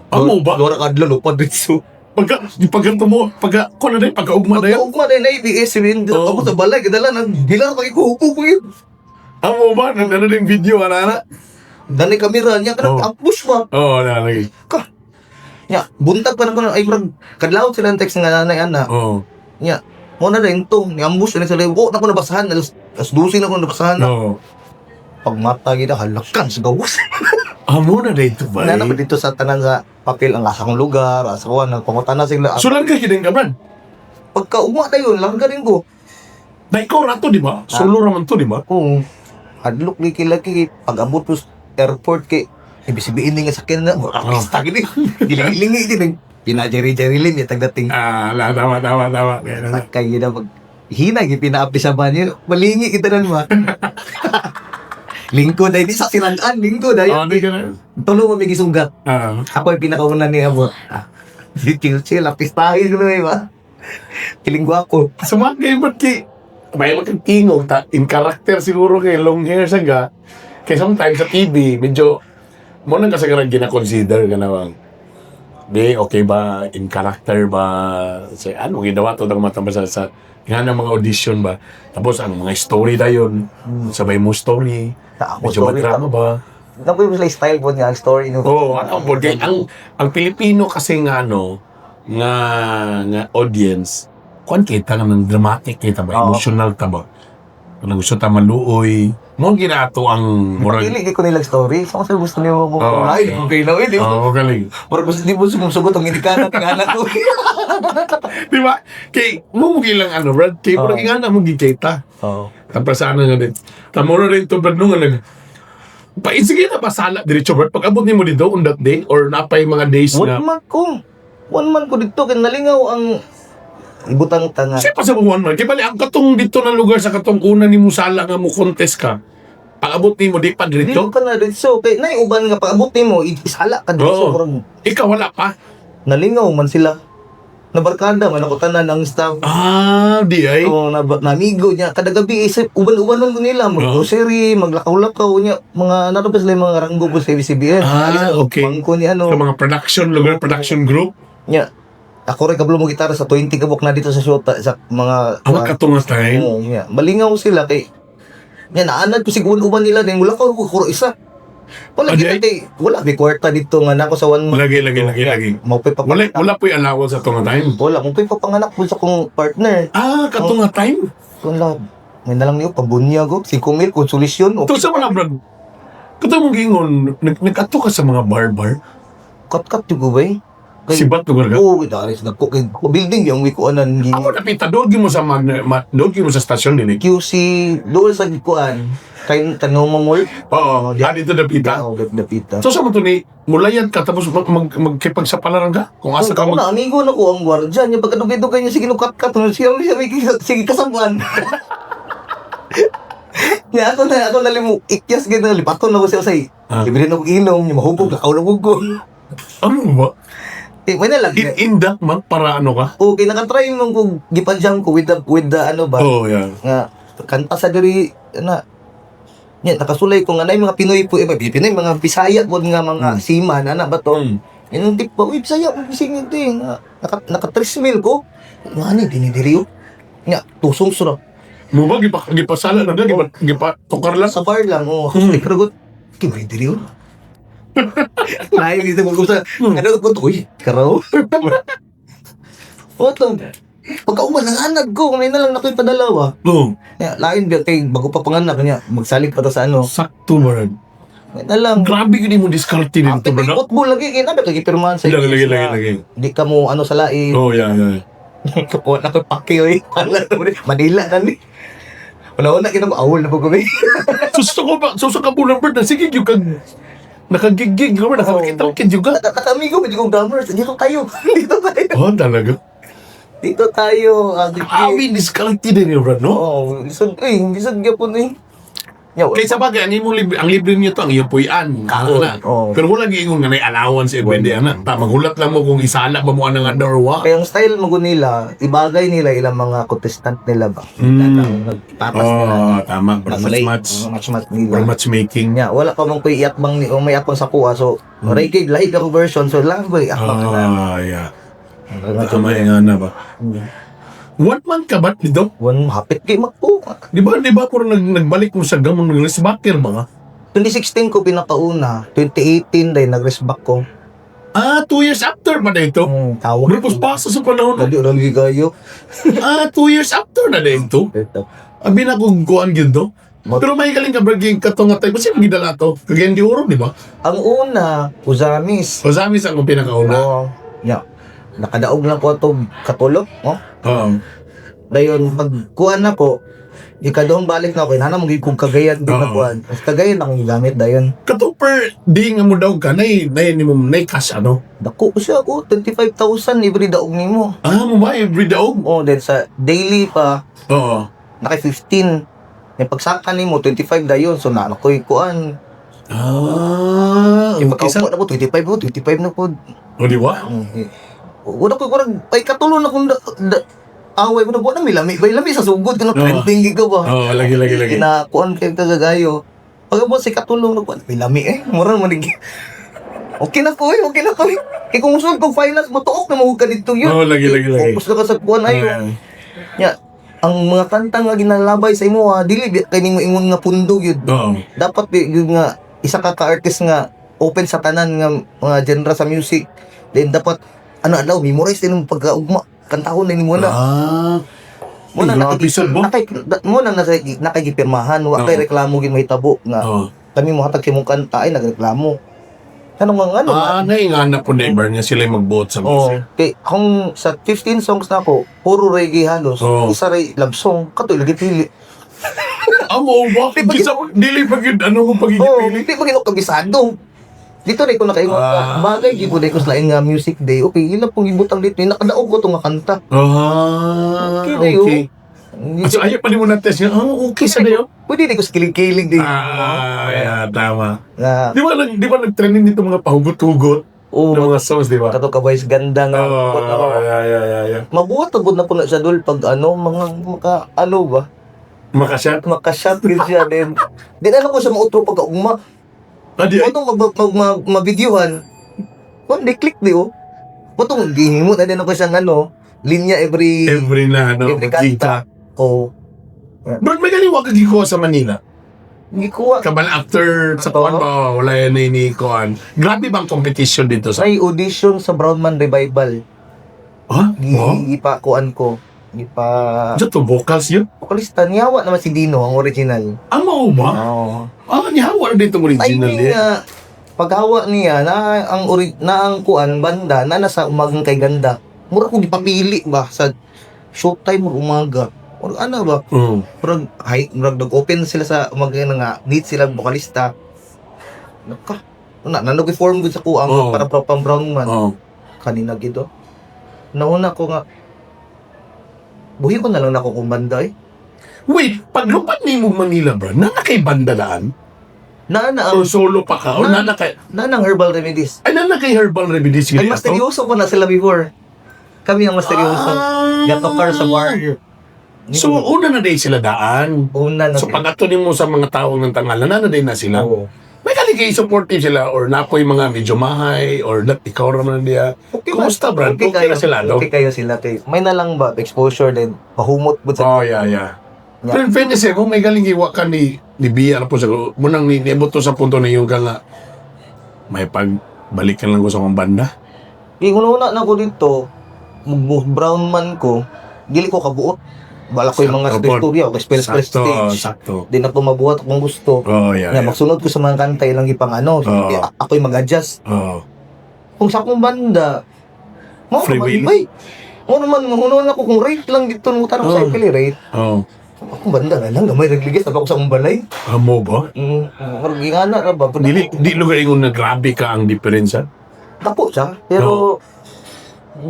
Amo ba? Lora kadlo, lupad dito. Pagka, pagka tumo, pagka, kuno na pagkaugma na yun. Pagkaugma na yun, ABS, yun. Oo. Ako sa balay, kadala, nang gila ka ikuhupo ko yun. Amo ba? Nang ano din video, ana ana? Dani kamera niya, kanang ambush ba? Oo, na lagi. Ka. Nya, buntag pa na ko na, ay, murag, kadlawon sila ang text nga nanay, ana. Nya, mo na rin to, ni ambush na sila, wo na ko nabasahan, alas 12 na ko nabasahan. Pagmata gid halakan sa gawas. Amo na dito ba? Wala na ko dito sa tanan sa papel ang asa kong lugar, asa ko nagpangutana sila. So lang ka ka brad. Pagka ugma na yun, langga rin ko. Na ikaw ra to, di ba? Solo ra man to, di ba? Oo. Hadlok ni kilaki pag abot ko sa airport kay ibig sabihin nga sakyan na, artista gini. Gilingi gini. Pina-jerry-jerry lim ya tagdating. Ah, la, tama, tama, tama. Kaya na. Sakay gina pag hina gi pinaapli sa banyo. Malingi kita nan ma. Lingkod ay di sa silangan, lingkod ay. Oh, di ka na. Tulo mo may gisugat. Ako yung pinakauna niya mo. Di chill chill, apistahin ko na ba? Kilinggo ako. Sumagay ba't kay may magkatingog ta in character siguro kay long hair sa ga. Kay sometimes sa TV medyo mo nang kasagaran gina-consider ka na bang di okay ba in character ba sa ano ginawa to ng mata ba sa nga ng mga audition ba tapos ang mga story dayon sabay mo story Sa ako medyo story. madrama ba. Naku yung style po niya, ang story no. Oo, ano po kay ang Pilipino kasi nga ano nga nga audience kuan kita nga ng dramatic kita ba, emotional ta ba. Kung gusto ta maluoy, mo ginato ang murag. Pili ko nilang story. So kasi gusto niyo mo ay, okay lang eh, di ba? Oo, galing. Murag gusto di mo sumusugot ang indikana ng anak ko. Di ba? Kay mo mo gilang ano, Brad, kay murag nga na mo gikita. Oo. Tapos ano nga din. Tamuro rin to Brad nung nag Pa, sige na ba sala diretso Brad? Pag abot nimo dito on that day or napay mga days One na month ko. One month ko dito kay nalingaw ang ibutang tanga. Siya pa sa one month. Kaya bali, ang katong dito na lugar sa katong una ni Musala nga mo contest ka. Ang abot nimo di pa Dito dito. ka na dito. Kay nay uban nga pag abot nimo isala ka dito. Oo. Ikaw wala pa. Nalingaw man sila. Nabarkada man ako tanan ang staff. Ah, di ay. Oo, na, namigo niya. Kada gabi, isip, uban-uban man ko nila. Mag-grocery, maglakaw-lakaw niya. Mga, ano ba sila yung mga ranggo po sa ABCBN? Ah, okay. Bangko ni ano. Sa mga production lugar, production group. Niya. Ako rin kablo mo gitara sa 20 kabok na dito sa Shota, sa mga... Ang katunga time. Oo, niya. Malingaw sila kay... Niya, naanad ko siguro uban nila. Din, wala ko, kuro isa. Wala Ah, kita di ay? kay, wala, may kwarta dito nga na ako sa one month. Lagi, lagi, lagi, lagi. Maupay pa Wala, wala po'y allowance sa tunga time. Wala, maupay pa panganak po sa kong partner. Ah, katunga time. Kung lang, may nalang niyo, pabunyag ko, 5 mil, konsolisyon, o Ito sa mga brad. Katong mong gingon, nag-ato ka sa mga bar-bar. kat-kat yung gubay. Kay, Sibat lugar ka. Oo, dari sa nagko, kay building yung wikuanan, Ako napita, doon mo sa magna, ma, doon mo sa stasyon din eh. QC, doon sa gikuan, kay tanong mo mall. Oo, ah, dito napita. Oo, napita. So sa mo to ni, mulayan ka tapos magkipagsapalaran ka? Kung asa ka Ako mag... na, amigo na ko ang guardian. Yung pagkadugay-dugay niya, sige, nukat-kat. Siya, siya, siya, sige, kasabuan. Niya, ako na limu, ikyas gano'n, lipaton na ko siya say. Libre na ko inom, niya mahubog, lakaw na ko. Ano ba? Eh, may nalag. In that month, para ano ka? Okay, nakatry mo kung gipanjam ko with the ano ba, Oh, yeah. nga, kanta sa diri, na, niya, nakasulay ko nga na mga Pinoy po, eh, Pinoy, mga Bisaya po nga mga seaman, ana ba to? Yun ang tip ba, uy, Bisaya, bising ito eh, nga, naka 3 mil ko. Nga ni, dinidiri oh. Nga, tusong sura. Mo ba, gipasala na gipa, gipa, tukar lang? Sa bar lang, oh, pero ko, kaya diri oh. Lain dito mo sa, ano ko to, uy, karaw. O, to, pagka uman, ang anag ko, may na lang na ko'y padalawa. Oo. Kaya, lain ba, kay bago pa panganak niya, magsalig pa to sa ano. Sakto, man. May na lang. Grabe yun yung diskarte nito, Apit bro. kay football lagi, kaya nabi, kay pirmahan sa Lagi, lagi, lagi, lagi. Di ka mo, ano, sa lain. Oh, yeah. Kukuha na ko pake, oy. Manila na ni. Wala-wala, kinang awol na po kami. So, sa ko ba, so sa kabulang bird, na sige, yung kag, Nakagigig ka ba? Nakakita-kit juga. Nakamigo, medyo kong drummers. Dito tayo. Dito tayo. Oh, talaga. Dito tayo. Ah, Grabe, diskarte din yun, bro, no? Oo, lisod, eh, lisod gyapon eh. Yaw, Kay sa bagay, ang imong libre, ang libre niyo to, ang iyong puy-an. Kaon, Ana. oo. Pero wala giingon nga nay allowance every day, ana. Ta, maghulat lang mo kung isala ba mo anang ador wa. Kaya ang style mo nila, ibagay nila ilang mga contestant nila ba? Nagpapas nila. Oh, tama. Para match-match. Match-match nila. Para matchmaking. Nya, wala pa man ko'y iatbang ni o may atbang sa kuha. So, reggae, lahi ka version. So, lang ba iatbang na. Ah, yeah. Tama yung nga na ba? One month ka ba dito? One hapit kay magpo. Di ba, puro nagbalik mo sa gamong nag-resbacker ba ka? 2016 ko pinakauna, 2018 dahil nag-rest back ko. Ah, 2 years after ba na ito? Tawag. Bro, pasa sa panahon. Dali, dali kayo. Ah, 2 years after na na ito? Ito. Abi na kung kuan yun to. Pero may galing ka, bro, yung katong nga tayo. Kasi gidala to. Kagayan di Oro, di ba? Ang una, Uzamis. O sa amin sa akong pinakauna. Oo. Yeah. Nakadaog lang ko ato katulog, oh. Oo. Dayon pag kuan na ko, ikaduhang balik na ako, inana mo gyud kong Cagayan di na Oo. kuan. Mas Cagayan akong gigamit dayon. Katong per di nga mo daw ka, nay, ni mo, nay cash, ano? Dako siya ako, 25,000 every daog nimo. Ah, mo ba, every daog? Oh, then sa daily pa Oo. naka 15. Yung pagsaka nimo 25 dayon, so na ko'y kuan. Ah, Yung okay. Sa, pagkaupo na po 25 po, 25 na po. o, di ba? Wala ko kurang ay katulo na kung away mo na buwan na may lami, may lami sa sugod ka na Oo. trending ka ba? Oo, lagi, lagi, lagi. Kinakuan kay kagagayo. Pag mo si katulong na kuan, may lami eh. Mura man nig. Okay na ko eh, okay na ko eh. Kay kung musulod kog finals, motuok na mo ka dito yun. Oo, lagi, lagi, lagi. Focus na ka sa kuan ayo. Nya, ang mga kanta nga ginalabay sa imo ha, dili kay nimo ingon nga pundo yun. Oo. Dapat yun nga isa ka ka-artist nga open sa tanan nga mga genre sa music. Then dapat ano adlaw memorize din mo pagkaugma kantahon na nimo na. Ah. Mo na Grabe, sad mo. Mo na nakikipirmahan wa kay Oo. reklamo gid mahitabo nga kami mohatag sa imong kanta ay nagreklamo. Ano mga ano? Ah, naingana po neighbor niya sila yung magbuot sa Oh, music. kay kung sa 15 songs na ako, puro reggae halos. Oo. Isa ray love song, kato lagi pili. Ah, mo ba? Dili pa gyud ano kung Oh, pagigipili. di pa gino kabisado. Dito rin ko nakaingon Ah. bagay gid ko ko sa lain nga music day. Okay, ila pong ibutang dito, nakadaog ko tong nga kanta. Ah, Okay na yun. okay. Ah, so ayaw pa ni mo na test nga. Ah, okay sa dayo. Pwede di ko sa kilig-kilig di. Ah, yeah, tama. Nga, Di ba nag-trending dito mga pahugot-hugot oh, ng mga songs, di ba? kato ka boys ganda nga. Oh, yeah. Mabuhat na gud na po na siya dul pag ano mga maka ano ba? Makashot. Maka-shot gid siya din. Di na lang ko siya mautro pagka ugma. Ah, di ay. Patong mag, mag, mag, mabidyohan. Kung di click di oh. Patong gihimo na din ako siyang ano, linya every Every na, ano, every magkita. kanta. Oh. Bro, may galing wag kagikuha sa Manila. Gikuha. Kabal after sa kuan ba, wala yan ni kuan. Grabe bang competition dito sa... May audition sa Brownman Revival. Ha? Wow. Gipa kuan ko. Gipa Diyan to vocals yun? vokalista niyawa naman si Dino ang original. Ah, mao ba? Oo. Ah, nihawa na dito ang original Timing eh. nga paghawa niya na ang na ang kuan banda na nasa umagang kay ganda. Mura ko gipapili ba sa showtime or umaga. Or ano ba? Murag hay murag nag-open sila sa umaga na nga need sila vokalista. Naka. Na nanog form gud sa kuang para pa pang brown man Oo. kanina gid oh. Nauna ko nga buhi ko na lang nako kung banda eh. Wait, paglupat ni mo Manila, bro, nana kay banda daan? Na na ang Or solo pa ka? Or nana kay... na ang herbal remedies. Ay, nana kay Herbal Remedies Ay, gini mas ato? seryoso ko na sila before. Kami ang mas seryoso. Gatokar sa bar. So, una na day sila daan. Una na So, pag ato nimo sa mga tawag ng tangalan, nana day na sila. Oo. May kali kay supportive sila or napoy mga medyo mahay or not ikaw raman niya. Okay man. Kumusta, Brad? Okay, kayo, na sila, no? Okay kayo sila. Kay, may na lang ba exposure din. Pahumot po sa Oh, yeah. Yeah. Pero in fairness eh, kung may galing iwa ka ni Bia na po sa munang niabot to sa punto na yung ka nga may pagbalikan lang ko sa akong banda. Kaya una na ko dito, brown man ko, dili ko kabuot. Bala ko yung mga Sakto, pod. istorya, okay, spell spell Sakto, stage. sakto. Di na ko mabuhat kung gusto. Oh, yeah, Nga, yeah. magsunod ko sa mga kanta ilang ipang ano, Oo. ako'y mag-adjust. Oh. Kung sa akong banda, mao Free naman, will. ay, mao naman, mahunon ako kung rate lang dito, mo tanong sa Oo. pili rate. Oh. Akong banda na lang, gamay nagligis, ako sa akong balay. Amo ba? Murag ingana ra ba? Dili di lugar ingon na grabe ka ang diferensya. Dako siya, pero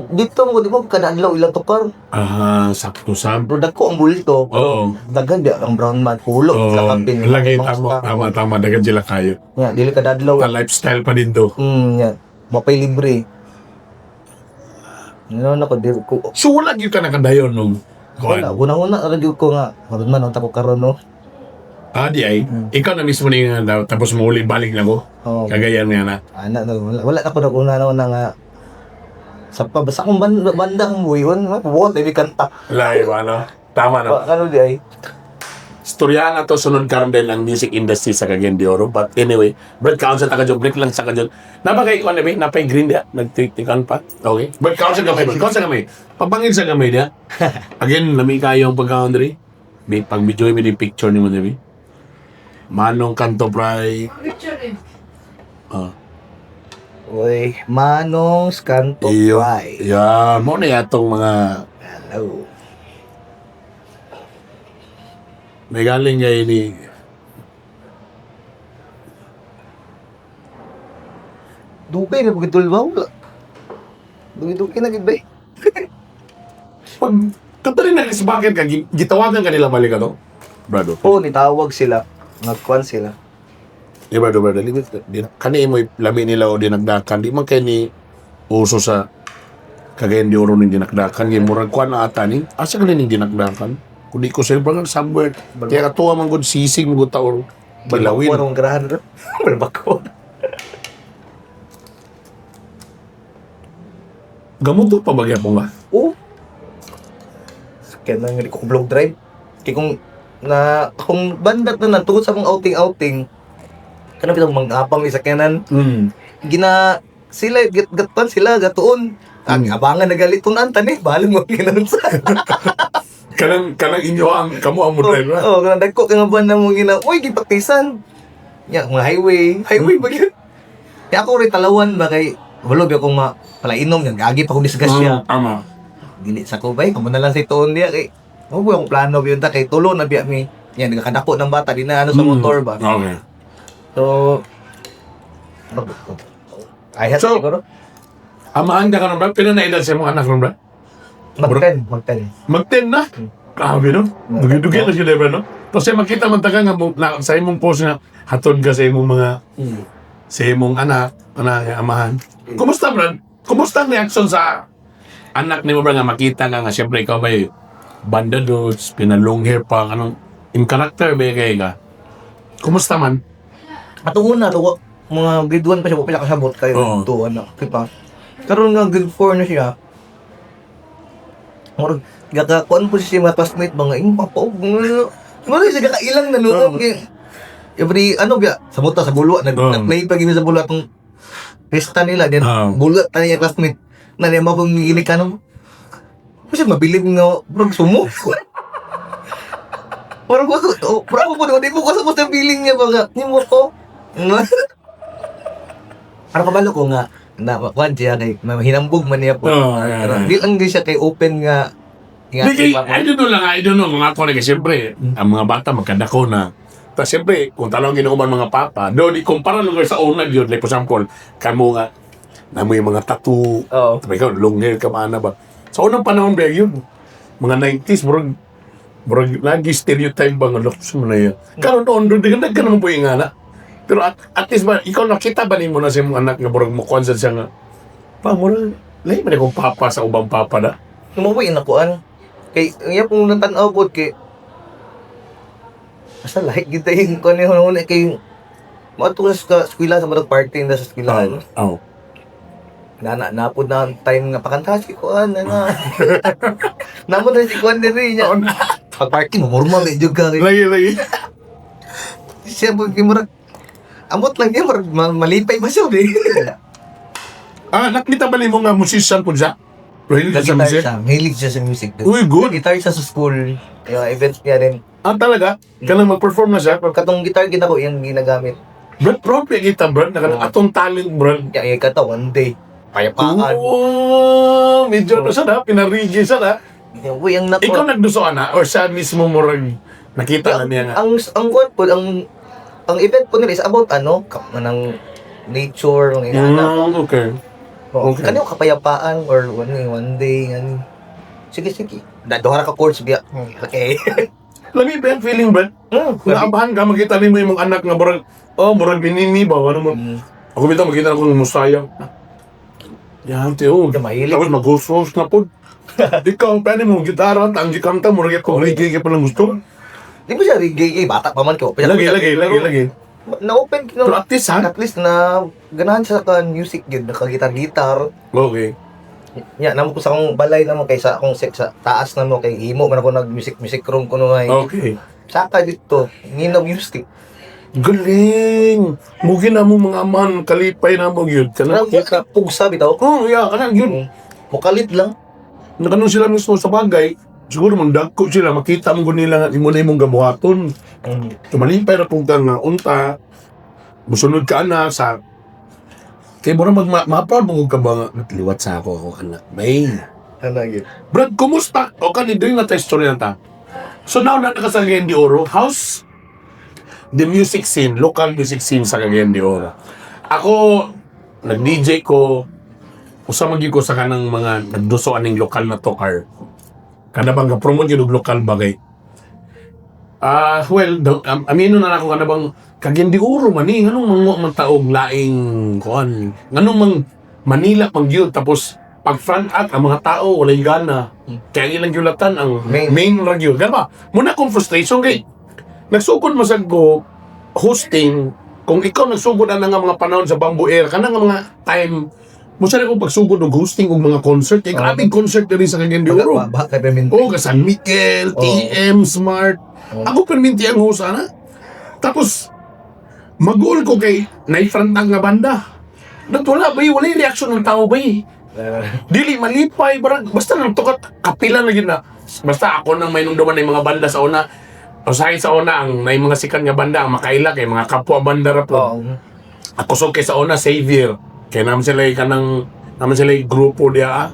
dito mo di mo kanadlaw ilang tukar. Ah, sakto sam. Pero dako ang bulto. Oo. Daghan di ang brown man hulo Oo, sa kapin. lagi tama, tama, tama, daghan sila kayo. Ya, dili ka dadlaw. Ta lifestyle pa din to. Ya. Mapay libre. Ano na ko di ko. So wala gyud ka nakadayon nung Wala, kuan. una-una ra gyud ko nga. Karon man unta ko karon, no. Ah, di ay. Ikaw na mismo ni nga tapos mo uli balik na ko. Oh, Kagayan nga na. ana na wala, wala na ko naguna na nga sa pa basta akong banda, banda ang buhon, buhon tayo kanta. Lahi ba no? Tama no. Ba, ano di ay? Storya nga to sunod karon din ang music industry sa Cagayan de Oro. But anyway, Brad Council ta kadyo, break lang sa kadyo. Napakay kuan na ba? Napay green dia, nagtitikan pa. Okay. Brad Council gamay, Brad Council gamay. Pabangin sa gamay dia. Again, lami kayo ang pagkaon diri. May pag video may di picture nimo diri. Manong Kanto Pray. Picture eh. Ah. Uy, Manong Skanto Iyo. Fry. Yeah, mo na yatong mga Hello. may galing kay ni. Dugay na pagkatulbaw. Wala. Dugay-dugay na gid bay. Pag kato rin na bakit ka gitawagan ka nila balik ato. Brado. Oo, nitawag sila. Nagkuan sila. Di ba, brado, limit. Di, kani mo lami nila o dinagdakan. Di man kay ni uso sa Cagayan de Oro ning dinakdakan. Kay murag kuan na ata ni. Asa ka ning dinakdakan? Kung di ko sa'yo, brother, somewhere. Kaya katuwa man gud sisig man gud taor. Kilawin. Balbako ang grahan. Balbako. Gamot to pa bagya po nga. Oo. Kaya nang hindi ko vlog drive. Kaya kung na kung banda na tungkol sa akong outing-outing, kanang bitong mangapang isakyanan, gina sila gat gatuan sila gatuon. Ang abangan nagalit tunan tani, bahala mo ginunsa. Kanang inyo ang kamo ang model ra. Oh, kanang dagko kay nga buwan na mo gina, uy gipaktisan. Ya, mga highway, highway ba yun? Kaya ako rin talawan ba kay wala ba akong ma palainom yan, gagi pa akong disgrasya. Tama. Dili sa ko bay, kamo na lang sa ituon niya kay mo ba akong plano yun ta kay tulo na biya mi. Yan nagakadako ng bata di na ano sa motor ba. Okay. So ay So, siguro Amaan ka karon, bro. Pila na edad sa imong anak ron, bro? mag-10, mag-10. Mag-10 na. Grabe, no? Dugi-dugi na sila, bro, no? Tapos ay makita man ta ka nga mo- na, sa imong post nga hatod ka sa imong mga sa imong anak, anak nga amahan. Kumusta, bro? Kumusta ang reaction sa anak nimo, bro, nga makita nga nga siyempre ikaw ba banda dudes, pina long hair pa, anong in character ba kay ka? Kumusta man? Atong una to mga grade 1 pa siya, pa siya kasabot kayo. Oo. To ano, di ba? Karon nga grade 4 na siya. Murag gakakuan po siya mga classmate mga ing papa og murag siya kakailang na noon kay every ano biya sa buta sa bulwa nag Oo. nag-play pa gini sa bulwa atong pesta nila then Oo. bulwa tayo yung classmate na niya mapong ginikanon. Kasi mabilib nga murag sumo. Parang ko, oh, parang ako po, di mo ko sa feeling niya ba nga, ni mo ko. Parang kabalo ko nga, na, kuwan siya kay, hinambog man niya po. Oh, Pero di lang din siya kay open nga, nga, Di, kay, I don't know lang, I don't know. Kung ako na, kasi siyempre, ang mga bata magkadako na. Tapos siyempre, kung talong ginuuman mga papa, doon, ikumpara lugar sa una yun. Like, for example, kamo nga, namo yung mga tattoo. Oo. Tapos ikaw, long hair ka maana ba? Sa unang panahon ba yun? Mga 90s, murag, lagi stereotype ba nga, looks mo na yun. Karon noon, doon, di ka naman po yung nga. Pero at least ba, ikaw nakita ba nimo na sa imong anak nga murag mukuan sa siya nga, pa, murag, lahi man akong papa sa ubang papa na. Tumuwi na kuan. Kay, ang iya pong natanaw po, kay, basta lahi kita yung kuan yung una kay, maadto ko sa eskwela sa mga party na sa eskwelahan. Oo. Na napod na ang time nga pakanta si kuan na na. Namo na si kuan diri niya. Oo na. Pag party mo murma medyo ka. Lagi, lagi. Siya po kay murag amot lang niya murag malipay ba siya di. Ah, nakita ba nimo nga musician po siya? Pero hindi siya sa Guitar music? siya, mahilig siya sa music. Uy, good. Guitar siya sa school. Yung events niya rin. Ah, talaga? Kanang mag-perform na siya? Katong guitar gina ko iyang ginagamit. Brad, proud pa kita, Brad. Naka, Oo. atong talent, Brad. Kaya iya kata one day. Payapaan. Oo, medyo ano siya na, pinarigi siya na. Uy, ang nako. Ikaw nagduso ana or siya mismo murag nakita na niya nga? Ang kuan po, ang event po nila is about ano, ng nature, mga ina. Okay. Kani kapayapaan or one day ano. Sige, sige. Da duha ra ka course biya. Okay. Lami ba yung feeling, Brad? Kung naabahan ka, makita nimo yung mga anak nga murag, oh, murag binini ba? Ano mo? Ako bitaw makita ko ng musaya. Yan, tiyo. Mahilig. Tapos mag-host na po. Ikaw, pwede mo gitara, ang gikanta, murag ko, reggae ka palang gusto. Di ba siya reggae, eh, bata pa man ko. Lagi, lagi, lagi, lagi. Na-open kino. Pero at least, ha? At least na ganahan siya sa music gyud, nakagitar-gitar. Okay. Nya namo ko sa akong balay namo kay sa akong sa taas namo kay himo man ako nag music music room kuno ay. Saka dito, ngino music. Galing! Mugi na mo mga amahan, kalipay na mo yun. Kanang Kanang kita pugsa bitaw. Oh, yeah, kanang yun. Mukalit lang. Nakanong sila mismo sa bagay, siguro mandagko sila, makita mo nila nga imo na imong gabuhaton. Tumalipay ra pong ka nga unta, musunod ka na sa kay mura mag ma-proud mo ka ba nga natliwat sa ako akong anak. May. Ano gyud? Brad, kumusta? O kan doing na ta story na ta. So now na ka sa Cagayan de Oro, how's the music scene, local music scene sa Cagayan de Oro? Ako, nag-DJ ko, usa man gyud ko sa kanang mga nagduso aning lokal na tokar. Kada bang ga-promote gyud og lokal bagay. Ah, well, amino na nako kada bang Cagayan de Oro man ni, nganong manguha man taog laing kuan, nganong mang Manila pang gyud, tapos pag front act ang mga tao walay gana. Kaya ang ilang gyulatan ang main, Main. main ra gyud. Gana ba? Muna akong frustration kay nagsugod masag ko hosting kung ikaw nagsugod na nga mga panahon sa Bamboo Air kanang nga mga time mo sa akong pagsugod og hosting og mga concert kay grabe concert diri sa Cagayan de Oro. Ba kay perminti. Oh, ka San Miguel, TM, Smart. Ako perminti ang host ana. Tapos mag-goal ko kay naifront ang nga banda. Nat wala ba, wala yung reaction ng tao ba. Dili malipay barang basta nang tukat kapila na gyud na. Basta ako nang may nungduman ng mga banda sa una. Usahay sa una ang nay mga sikat nga banda ang makaila kay mga kapwa banda ra po. Ako so kay sa una Xavier. Kay naman sila kanang naman sila grupo diya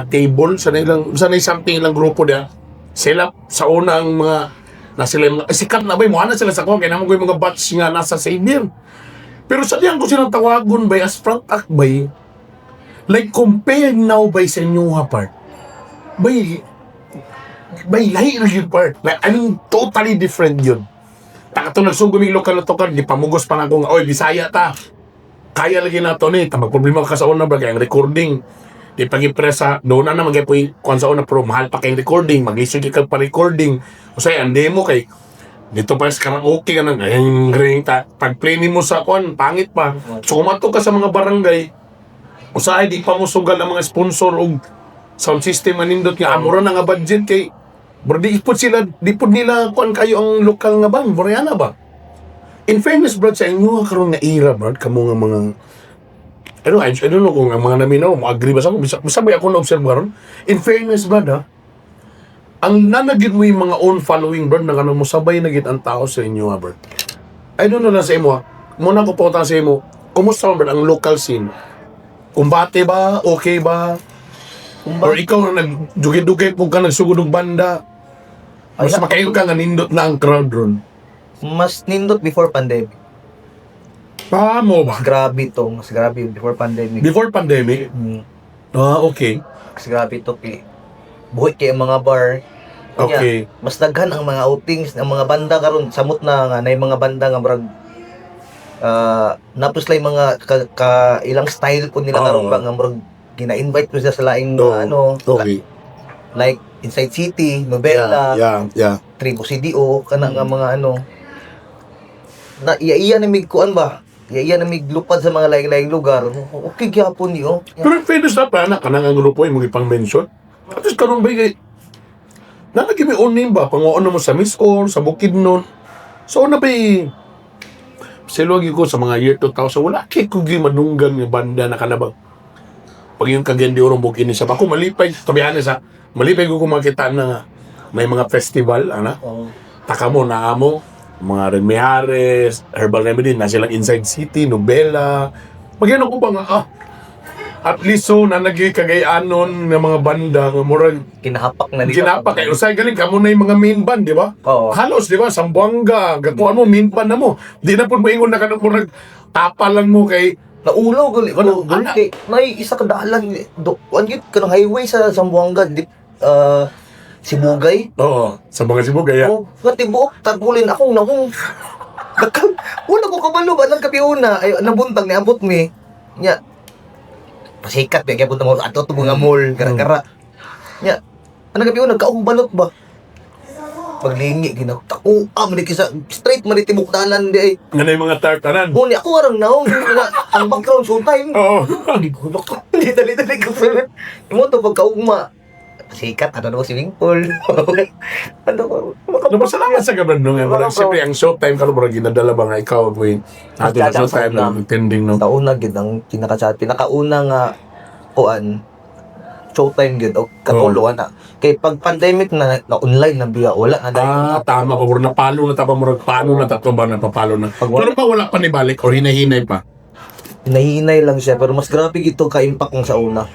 table sa nilang sa nay something ilang grupo diya. Sila sa una ang mga na sila yung mga, eh, sikat na ba mo na sila sa kuha kay naman ko yung mga batch nga nasa Xavier. Pero sa diyan ko silang tawagon by as front act by like compare now by sa inyo ha part. By lahi na yun part. Like, I mean, totally different yun. Taka to nagsugod mig lokal na tokar, di pamugos pa na ako nga, oy, Bisaya ta. Kaya lagi na to ni, ta magproblema ka sa una ba kay ang recording. Di pag ipresa, doon na naman kay kuan sa una pero mahal pa kay recording, maglisod kay kag pa recording. Usay ang demo kay dito pa sa karaoke ka nang ring ring ta. Pag play nimo sa kuan, pangit pa. So kumato ka sa mga barangay, usahay di pa mo sugal ang mga sponsor og sound system nga nindot nga amura na nga budget kay bro di pud sila di pud nila kuan kayo ang lokal nga band Boreana ba. In fairness, bro, sa inyo karon nga era, bro, kamo nga mga I don't know kung ang mga naminaw mo agree ba sa ako, bisa ba ako na-observe karon. In fairness, bro, ha, ang nanagid mo yung mga own following, bro, na kanang mo sabay na gid ang tao sa inyo, ha, bro. I don't know na sa imo, ha. Muna ko punta sa imo, kumusta man, bro, ang local scene? Kumbate ba? Okay ba? Or ikaw na nagdugay-dugay po ka nagsugod og banda? Mas Ay, makayo ka nga nindot na ang crowd ron. Mas nindot before pandemic. Pamo ba? Mas grabe to, mas grabe before pandemic. Before pandemic? Ah, okay. Mas grabe to kay buhi kay ang mga bar. Kanya, mas daghan ang mga outings ang mga banda karon samot na nga nay mga banda nga murag napos lang mga ka ilang style po nila karon ba nga murag gina-invite ko sila sa laing mga ano like Inside City, Novela, Trigo CDO, kana nga mga ano na iya-iya na mig kuan ba? Iya-iya na mig lupad sa mga laing-laing lugar. Okay gyapon niyo. Pero in fairness na pa, na kanang ang grupo yung mga ipang mention. At least karon ba kay nalagi may own name ba? Panguan mo sa Miss Or, sa Bukidnon. So na ba siluwag ko sa mga year 2000, wala kay ko manunggan nga banda na kanabang. Pag yung Cagayan de Oro Bukidnon sa ako malipay, tabihan sa malipay ko kung makita na nga may mga festival, ana. Taka mo, naamo, mga Remiares, Herbal Remedy, na silang Inside City, Nobela. Pag yan ako ba nga, At least so na nagi Cagayanon nga mga banda nga murag Kinahapak na nila. ginapa kay usay galing kamo na yung mga main band, di ba? Oo. Halos, di ba? Sambuanga, gatuan mo main band na mo. Di na pud moingon na kanang murag tapa lang mo kay Naulaw gali ko. Ano, ana? Kay may isa ka dalan do kuan gyud kanang highway sa Zamboanga di Sibugay. Oo, sa mga Sibugay. Oh, nga tibuok tarpulin akong naong. Dakang wala ko kabalo ba nang kapiuna ay nabuntag ni ambot mi. Nya. Pasikat ba gyapon mo ato to mga mall gara-gara. Nya. Ano kapiuna kaong balot ba? Paglingi ginako man kisa straight man ni tibok dalan di ay. Nga na yung mga tartanan. Ngunit ako arang naong nga, ang background showtime. Oo. Hindi ko bako. Hindi dali-dali ko pa. Imo to pagkaugma. Sikat, ano na swimming pool. Ano ko? No, pasalamat sa gaban no nga. Murag, siyempre, ang showtime karon murag ginadala ba nga ikaw boy. Ato sa showtime na attending no. Sa una gid ang pinaka pinakauna nga kuan showtime gid o katulo na. Kay pag pandemic na, na online na biya wala na dahil. Ah, tama pa. Murag napalo na tama. Murag paano na tatlo ba napapalo na. Pag wala- Pero pa wala pa ni balik or hinahinay pa. Nahihinay lang siya pero mas grabe gito ka-impact kung sa una.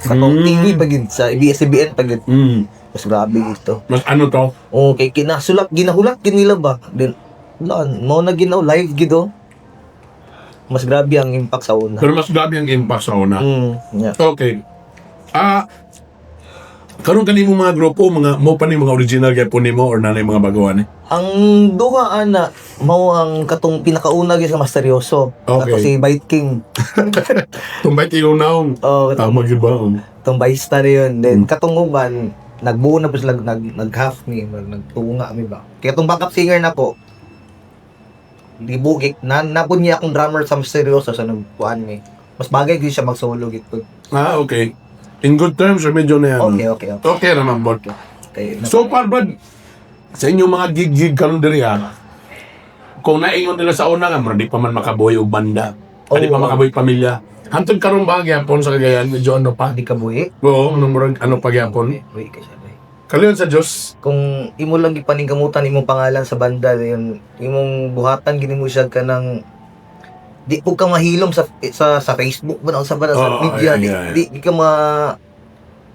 Katong TV pa gid sa ABS-CBN pa gid. Mas grabe gito. Mas ano to? Okay, kinasulat, ginahulat gid nila ba? Then, wala, mao na ginaw, live gid oh. Mas grabe ang impact sa una. Pero mas grabe ang impact sa una. Yeah. Okay. Ah, karon kani mo mga grupo, mga mo pa ni mga original gyapon nimo or nanay mga baguhan eh? Ang duha ana mao ang katong pinakauna gyud sa mas seryoso. Okay. Kato si Bite King. Tumbay tigaw naong. Oh, katong Tama gyud ba? tong barista na yun. Then katong uban nagbuo na po sila nag half mi, nagtunga mi ba. Kaya katong backup singer nako gibugik na napud niya akong drummer sa mas seryoso sa nagkuan mi. Mas bagay gyud siya mag-solo gid. Ah, okay. In good terms or medyo na yan? Okay. Okay naman, Bot. Okay. So far, Brad, sa inyong mga gig-gig karon diri ha, kung naingon nila sa una nga, murag di pa man makabuhi og banda. Oo. Di pa makabuhi pamilya. Hantod karon ba gyapon sa Cagayan, medyo ano pa? Di ka buhi? Oo, anong murag ano pa gyapon? Buhi ka siya, bay. Kaliyon sa Diyos. Kung imo lang gipaningkamutan imong pangalan sa banda yun, imong buhatan gini mo siya kanang di po ka mahilom sa Facebook ba na sa ba na sa Oo, media ay, di, ay, ay. di, di ka ma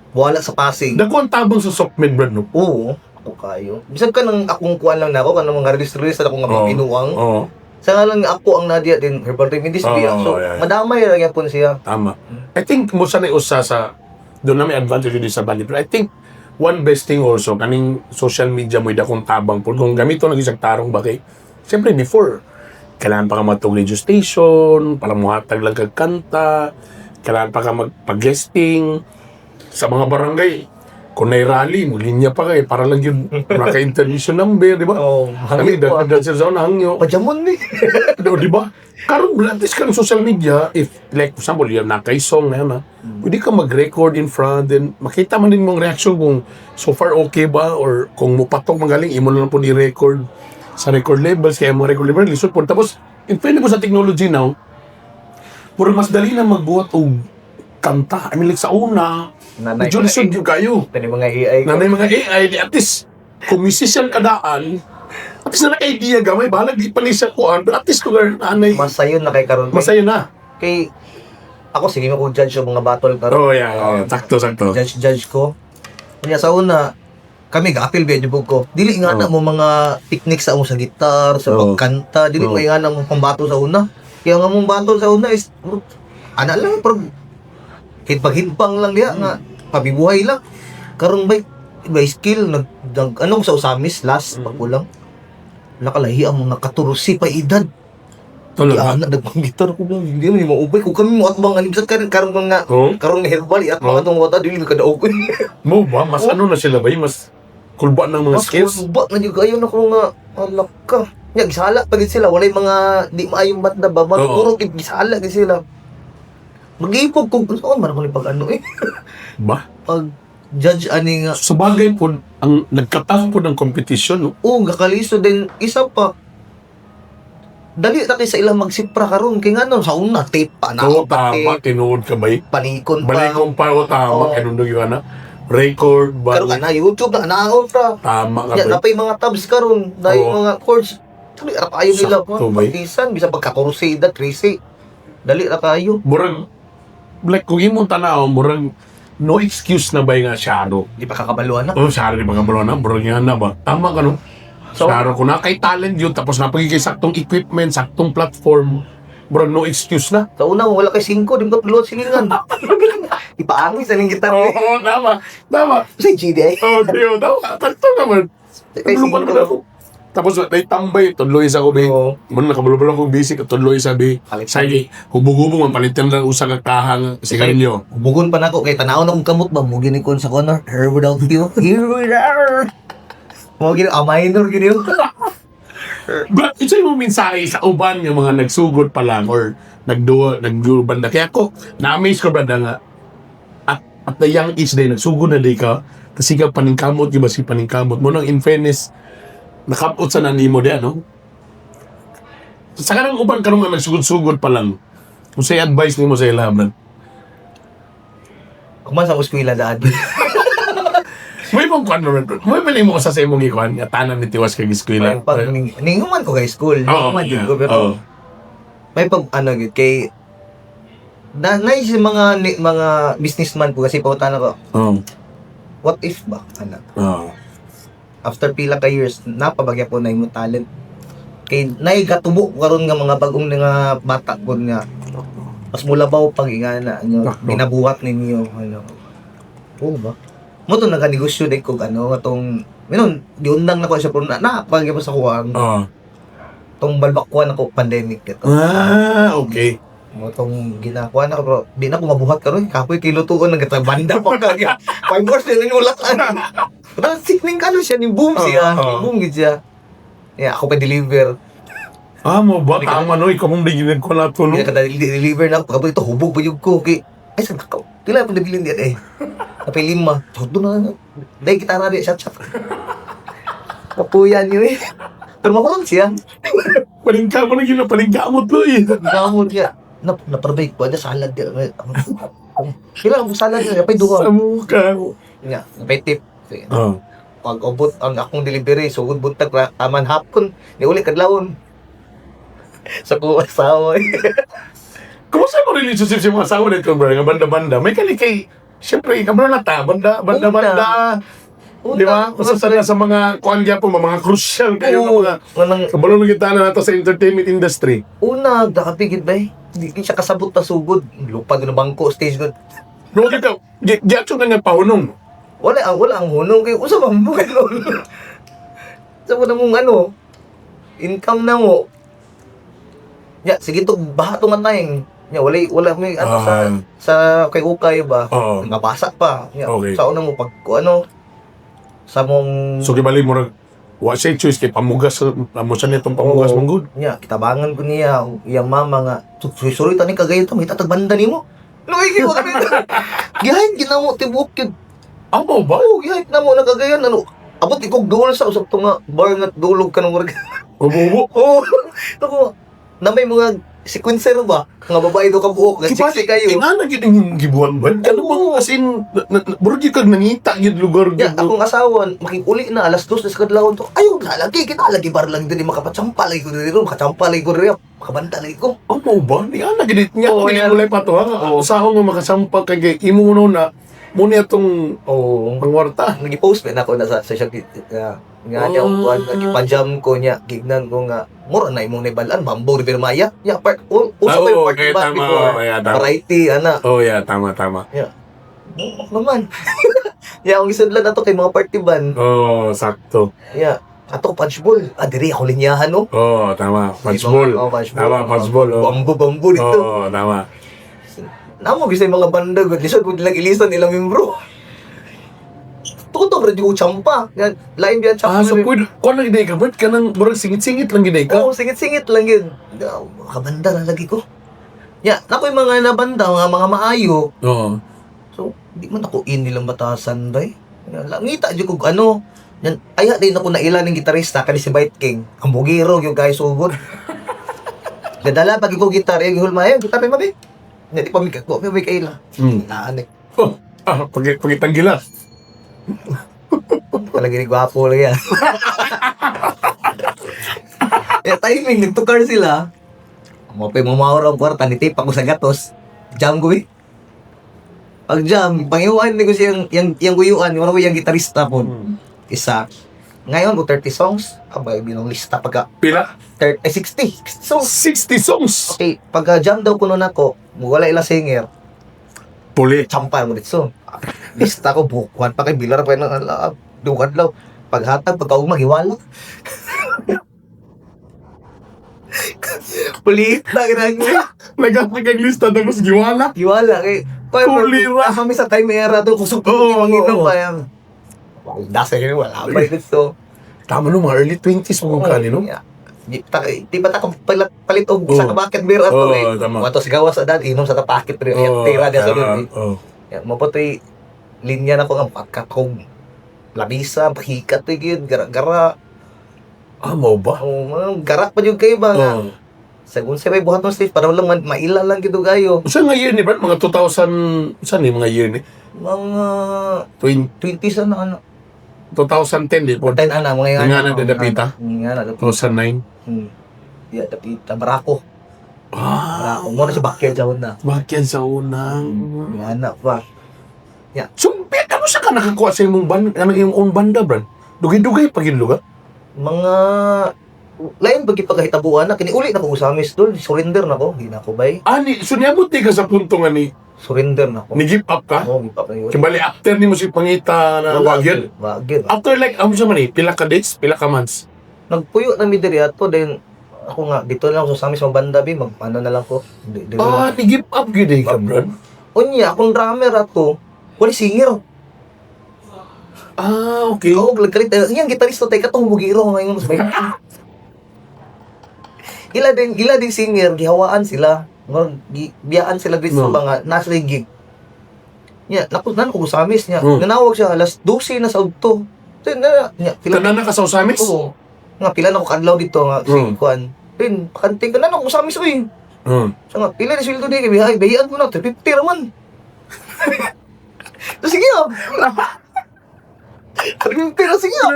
wala sa passing. Dako ang tabang sa Sokmed, Brad, no? Oo, ako kayo. Bisan ka nang akong kuan lang nako kanang mga release release na akong nga mga Oo. binuang. Oo, Sa nga lang ako ang nadia din herbal remedies Oo, biya. So yeah, yeah. madamay ra gyapon siya. Tama. I think mo sa usa sa doon na may advantage yun sa band. Pero I think one best thing also kaning social media mo dakong tabang po kung gamito nag isang tarong ba kay siyempre before kailangan pa ka matug radio station para muhatag lang kag kanta, kailangan pa ka magpag-guesting sa mga barangay. Kung may rally mo linya pa kay para lang yun maka-interview number, di ba? Oo, kami dahil sa una hangyo. Pajamon ni. No, di ba? Karon at least karong social media, if like for example, you have na kay song na yan, ha, pwede ka mag-record in front, then makita man din mong reaction kung so far okay ba or kung mupatok magaling, imo na lang po ni-record sa record labels, kaya mga record label, lisod po. Tapos, in fairness po sa technology now, puro mas dali na magbuhat og kanta. I mean, like sa una, Nanay. medyo lisod yun kayo. Tani mga AI. Na mga AI, di at least, kung musician ka daan, at least na naka-idea gamay, bahalag di pa ni siya kuan, pero at least kung anay, Masayon na kay karon. masaya na. Kay ako sige mo kung judge yung mga battle karon. Oh, yeah. Sakto, sakto. Judge judge ko. Kanya sa una kami ga-appeal ba jud ko. Dili nga na mo mga technique sa mo sa gitar, sa pagkanta, dili mo nga na mo pambato sa una. Kaya nga mong battle sa una is ana lang pero hinbang-hinbang lang diha nga pabibuhay lang. Karon bay by skill nag, nag anong sa Usamis last pagkulang. Nakalahi ang mga katurusi pa edad. Talaga. Kaya nagpanggitar ko lang. Hindi mo maubay. Kung kami mo atbang anim sa karon karon nga karon nga herbal iat mga atong wata dili ka daog. Mo ba? Mas ano na sila ba? Mas kulba ng mga Mas skills? kulba na jud kayo na ko nga alak ka. Nya gisala pa gid sila walay mga di maayong banda ba. Mga puro gid gisala gid sila. Mag-ipog kung saan man ako ni pag ano eh. Ba? Pag judge ani nga Sa bagay po, ang nagkataf po ng competition, no? oh gakaliso din isa pa. Dali ra kay sa ilang magsipra karon kay ngano sa una tape pa na Oo, ako pa tama. tape, Tinuod ka ba? Eh? panikon pa. Balikong pa, oo, tama. Oo. Kanundog yung ana. Record, Karon balik. na YouTube na naon ra. Tama ka Ya, ba? napay mga tabs karon, na Oo. mga chords. Dali ra kayo nila Sakto ba, eh? Bisan bisan pagka 14 edad, 13. Dali ra kayo. Murag, Like, kung imong tanaw, murag no excuse na ba nga syaro? Di pa kakabaluan na. Oh, syaro di ba kabalo na? Murag nga na ba? Tama ka, no? Syaro ko na kay talent yun, tapos napagigay saktong equipment, saktong platform, murag no excuse na. Sa una, wala kay 5, di mo katulot silingan. Ipaangis na ning gitar. Oo, tama. Tama. Sa GDI. Oh, Diyo, tama. Takto naman. Kay Ano pa naman ako? Tapos, may tambay, tudloy sa ko, be. Oo. Muna, nakabalo-balo akong basic, tudloy sa be. Palit. Sige, hubog-hubog, man palitan lang usa ka kahang sigarilyo. Hubugon pa nako kay tanaw na kong kamot ba mo gini kon sa corner. Here without you. Here we are. Mo gini a minor gini. But ito yung mensahe sa uban yung mga nagsugod pa lang or nagduo, nagduo banda. Kaya ako, na-amaze ko brother nga, at the young age day, nagsugod na day ka, tapos ikaw paningkamot, yung ba si paningkamot mo nang in fairness, nakapot sa nanimo di ano? Sa kanang uban karon nga nagsugod-sugod pa lang, kung sa'y advice nimo sa ila, brad. Kuman sa eskwela daan. May mong kuan brad. May bali mo sa imong ikuan nga tanan ni tiwas kag eskwela. May pag ning ninguman ko kay school. Oo, Ninguman jud yeah. ko pero Oo. may pag ano gyud kay na nice yung mga ni, mga businessman ko kasi pautan ako. Oo. What if ba anak? Oo. After pila ka years napabagya po na imong talent. Kay nay gatubo karon nga mga bagong nga bata pud nga mas mulabaw pag nga na ano, Sakto. ginabuhat ninyo ano. Oo ba? Mo to naganegosyo din kog ano atong minon giundang na ko siya pero na, na pag sa kuwang Oo. tong balbakwan ako pandemic ito. Ah, okay. Mo tong ginakuha na ko pero di na ko mabuhat karon kapoy kay lutuon ng banda pa ka. 5 hours na yung ulatan. Pero sikning ano siya ni boom siya. Oo, oo. Boom gid siya. Yeah, ako pa deliver. Ah, mo ba? Tama no, ikaw mong diginig ko na to, no? Hindi na deliver na ako. Pagkabot ito, hubog pa yung ko. Kay, ay, saan ka? Kailan pa nabilin diyan eh. Napay lima. Todo na. Dahil kita na rin. Shot, shot. Kapuyan yun eh. Pero makulong siya. Palingka mo na gina, palingka mo to eh. Gamon siya. Na, naparbay ko. Ano, salad diyan. Kailangan mo salad diyan. Napay duha. Sa mukha. Nga, napay tip. Oh. Pag obot ang akong delivery, sugod buntag ra taman hapon, ni uli kadlawon. Sa ko asawa. Eh. Kumusta mo relationship sa mga asawa nito, bro? Nga banda-banda. May kali kay, siyempre, kabalo na ta, banda, banda, Una. banda. Di ba? Usa na sa mga kuan po, mga crucial kayo Oo. nga mga Nganang kabalo na kita na nato sa entertainment industry. una, nakapigid ba eh. Di di siya kasabot ta sugod. Lupad na bangko stage gud. No, kita, giatso na nga pahunong. Wala ang hunong kay usa man mo kanon. Sa mo na mong ano, income na mo. Ya, sige to baha to nga tayeng. Ya, wala wala may ano sa Ah. sa kay ukay ba. Oo. Nabasa pa. Ya, Okay. sa una mo pag ano sa mong So, gibali mo rag, wa siya choice kay pamugas, amo siya nitong pamugas Oo. mong good. Nya, kitabangan ko niya, iyang mama nga, suy-suroy tani kagayon to, may tatag banda nimo. No, ay wa kami. Gihain ginamo tibok yun. Amo ba? Oo, gihain na mo na kagayan ano. Abot ikog duol sa usap to nga bar nga dulog ka ng murag. Ubo-ubo. Oo. Ako, na may mga sequencer ba? Nga babae do ka buok, nga sexy kayo. Ingana gyud ang gibuhat ba? Kano bang Oo. as in, murag gyud kag nangita gyud lugar Ya, gyud. akong asawa, makikuli na alas 2 na sa kadlawon to. Ayaw, lagi kita lagi bar lang din makapachampa lagi ko diri, makachampa lagi ko diri, makabanta lagi ko. Amo ba? Ni ana gyud niya Oo, ko yan. ulay pa to ha. Usaho nga makasampa kay kay imo mo na mo niya tong Oo. pangwarta. Nag-post man ako na sa social media nga niya Ah. kuan nagipajam ko niya gignan ko nga mura na imong nibalaan Bambo River Maya ya part uso Ah, pa yung oo, part okay, ba tama, before oo, yeah, tama. variety ana. Oh yeah, tama tama. Oh, naman ya ang isudlan ato kay mga party ban. Oh, sakto. Ya ato punchball ah diri ako linyahan no. Oh, tama. Punchball. Oh, punchball. Tama, punchball. Oh. Bambo bambo dito. Oh, tama. Namo gyud sa mga banda gud lisod gud lang ilisan ilang membro. Tuto ra jud ko champa. Yan, lain biyan champa. Ah, so pwede, kuan lang gid ka, Bert, kanang murag singit-singit lang gid ka. Oo, singit-singit lang yun. Kabanda na lagi ko. Ya, nako yung mga nabanda, mga maayo. Oo. So, di man ako in nilang batasan, bay. Langita, di ko ano. Yan, ay, din ako naila ng gitarista, kani si Bite King. Ang bugiro, yung guys, sugod. Gadala, pag ikaw gitar, eh, gihulma, eh, gitar, eh, mabi. Hindi, di pa may ko, may kaila. Naanik. Oh, ah, pag pagitanggilas. Talaga ni gwapo lang yan. Eh, timing, nagtukar sila. Mapay mamawar ang kwarta, nitip ako sa gatos. Jam ko eh. Pag jam, pangiwan ni ko siyang yang guyuan, wala ko yung gitarista po. Isa. Ngayon, ko 30 songs. Abay, binong lista pagka Pila? 30, eh, 60 songs. 60 songs. Okay, pagka jam daw kuno nako, wala ilang singer, Puli. champa mo dito. Lista ko, bukuan pa kay bilar pa ng ala, dukan law. Paghatag, pagkaugma, giwala. Pulit na ginagawa. Nagapag ang lista tapos giwala. Giwala kay Kulira. Kami sa time era to kusog Oo, ko manginom oo. pa yan. Wala sa wala pa dito. Tama no, mga early 20s mo kung kani, no? Yeah. Di ba ta kung palit og sa Oo. bucket beer ato Oo, eh. tama. Wato sigawas sa dad, inom sa ta packet pero Oo, tira dia sa tama, sulod. Eh. oo. Yeah, mo pa to'y linya na ko ang pagkakog lamisa, pahikat to gyud, gara-gara. Ah, mo ba? Oh, mga garak pa jud kayo ba nga. Oo. Sa kung sa may buhat ng stage para lang maila lang gyud kayo. Saan nga year ni Brad? Mga 2000, saan ni mga year ni? Mga 20, 20s na ano. 2010 di po. 10 ana mga Nga na, dapita? Nga na dapita. 2009. Ya, dapita barako. Ah, Barako mo na sa backyard sa una. Bakyan sa unang. Nga na pa. So, kano sa ka nakakuha sa imong band, ano imong own banda, Brad? Dugay-dugay pa gid lugar. Mga lain pag ipagahitabuan na kini uli na ko usamis dol, surrender na ko, di na ko bay. Ani, so niabot di ka sa punto nga ni, Surrender na ko. ni give up ka? Oo, give up na yun. Kimbali, after ni mo si pangita na Wala, wagyan. Wagyan. After like, ano siya man eh, pila ka days, pila ka months. Nagpuyo na mi diri ato then ako nga dito na lang ako sa Samis mabanda bi mag ano na lang ko. Di, di, Ah, ni give up gyud eh ka, Brad. Unya akong drummer ato wala singer. Ah, okay. Oo, lagkalit. Eh, iyang gitarista tay katong bugiro ngayon mas may. Ila din singer gihawaan sila. Murag biyaan sila dito sa No. mga nasa gig. Nya, naku nan ko Samis niya. Nanawag siya alas 12 na sa udto. Then na nya pila Tanan na ka sa Osamis? Oo. Nga pila na ko kadlaw dito nga si kuan. Then pakanting ka na ko Osamis oy. Siya nga pila ni sweldo di kay bihay bahian ko na 350 ra man. So, sige ah. 350 ra sige ah.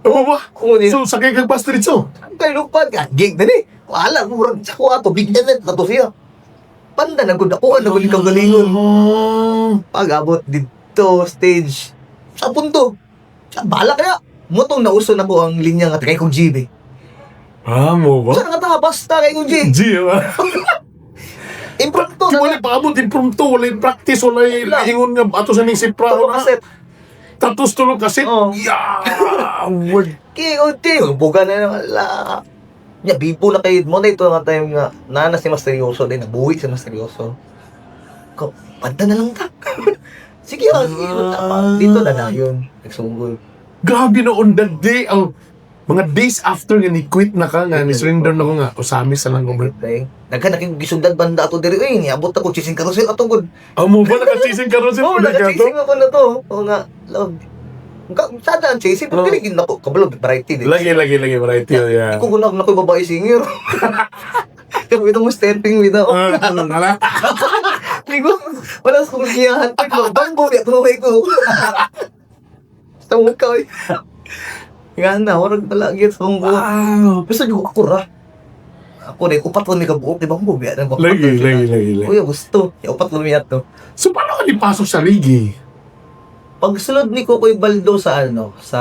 Oo ba? Oo, ni So, sakay kag bus diretso? kay lupan ka gig na ni. Wala mo murag sa ko ato big event na to siya. Panda na gud ako na gud kang galingon. Pag-abot dito stage sa punto. Sa bala kaya mutong nauso na ko ang linya nga kay kong GB. Ah, mo ba? Sa nga ta basta kay kong G. G, ba? Impromptu Di na wala paabot, impromptu, wala yung practice, wala yung Wala. ingon nga ato sa ning si Tulo Prao na. kaset. Tapos tulog kasi. Oo. Yeah! Word. Kay unti, buga na lang ala. Nya bibo na kay mo na ito nga time nga nana si Mas Seryoso din nabuhi si Mas Seryoso. Ko panta na lang ta. Sige ah, sige tama. Dito na na yun. Nagsunggol. Grabe no, on that day, ang mga days after nga ni quit na ka nga, ni surrender na ko nga, usamis na lang ko, bro. Okay. Daghan na kay gisundan banda ato diri oy, niabot ako chasing carousel atong gud. Amo ba naka-chasing ka ron sa Oo, naka-chasing ako na to. Oo nga, love. Sada ang chasing, pero Oo. dili gid nako kabalo variety din. Lagi, lagi, lagi, variety, yeah. Ikaw gunag na ko'y babae singer. Pero itong stepping with ako. Ah, wala. Ligo, wala sa kong siyahan. Bangko, di ako ko. Sa mukha, eh. Nga na, warag pala, gets kong ko. Wow. Basta yung ako ra. Ako rin, upat lang may kabuok, di ba? Kung bubiya ng Lagi, lagi, lagi, lagi. Kuya, gusto. Ya, upat lang niya to. So, paano ka nipasok sa ligi? Pagsulod ni Kukoy Baldo sa ano, sa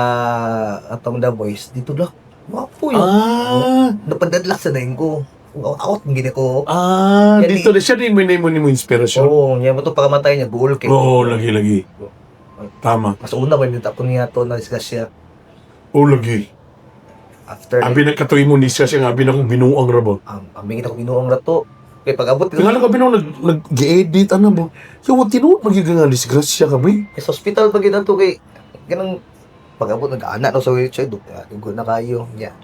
atong The Voice, dito lang. Wapo yun. Ah, Napadadlak sa nain ko. Out, gini ko. ah, Yan dito na siya din may name mo ni mo inspirasyon. Oo, niya mo to pagkamatay niya, buol kay. Oo, lagi, lagi. Tama. Mas una pa yung tapon niya to na discuss siya. Oo, lagi. After Abi na katuloy mo ni siya siya nga, abi na kong binuang ra ba? ang amingin ako binuong rato. Kay pag-abot Kaya nga lang nag, nag-edit, ano ba? So, what tinuod, magiging nga disgrasya kami. sa hospital pag yun ato kay ganang pag-abot nag-anak no sa wheelchair dugo na kayo. Yeah.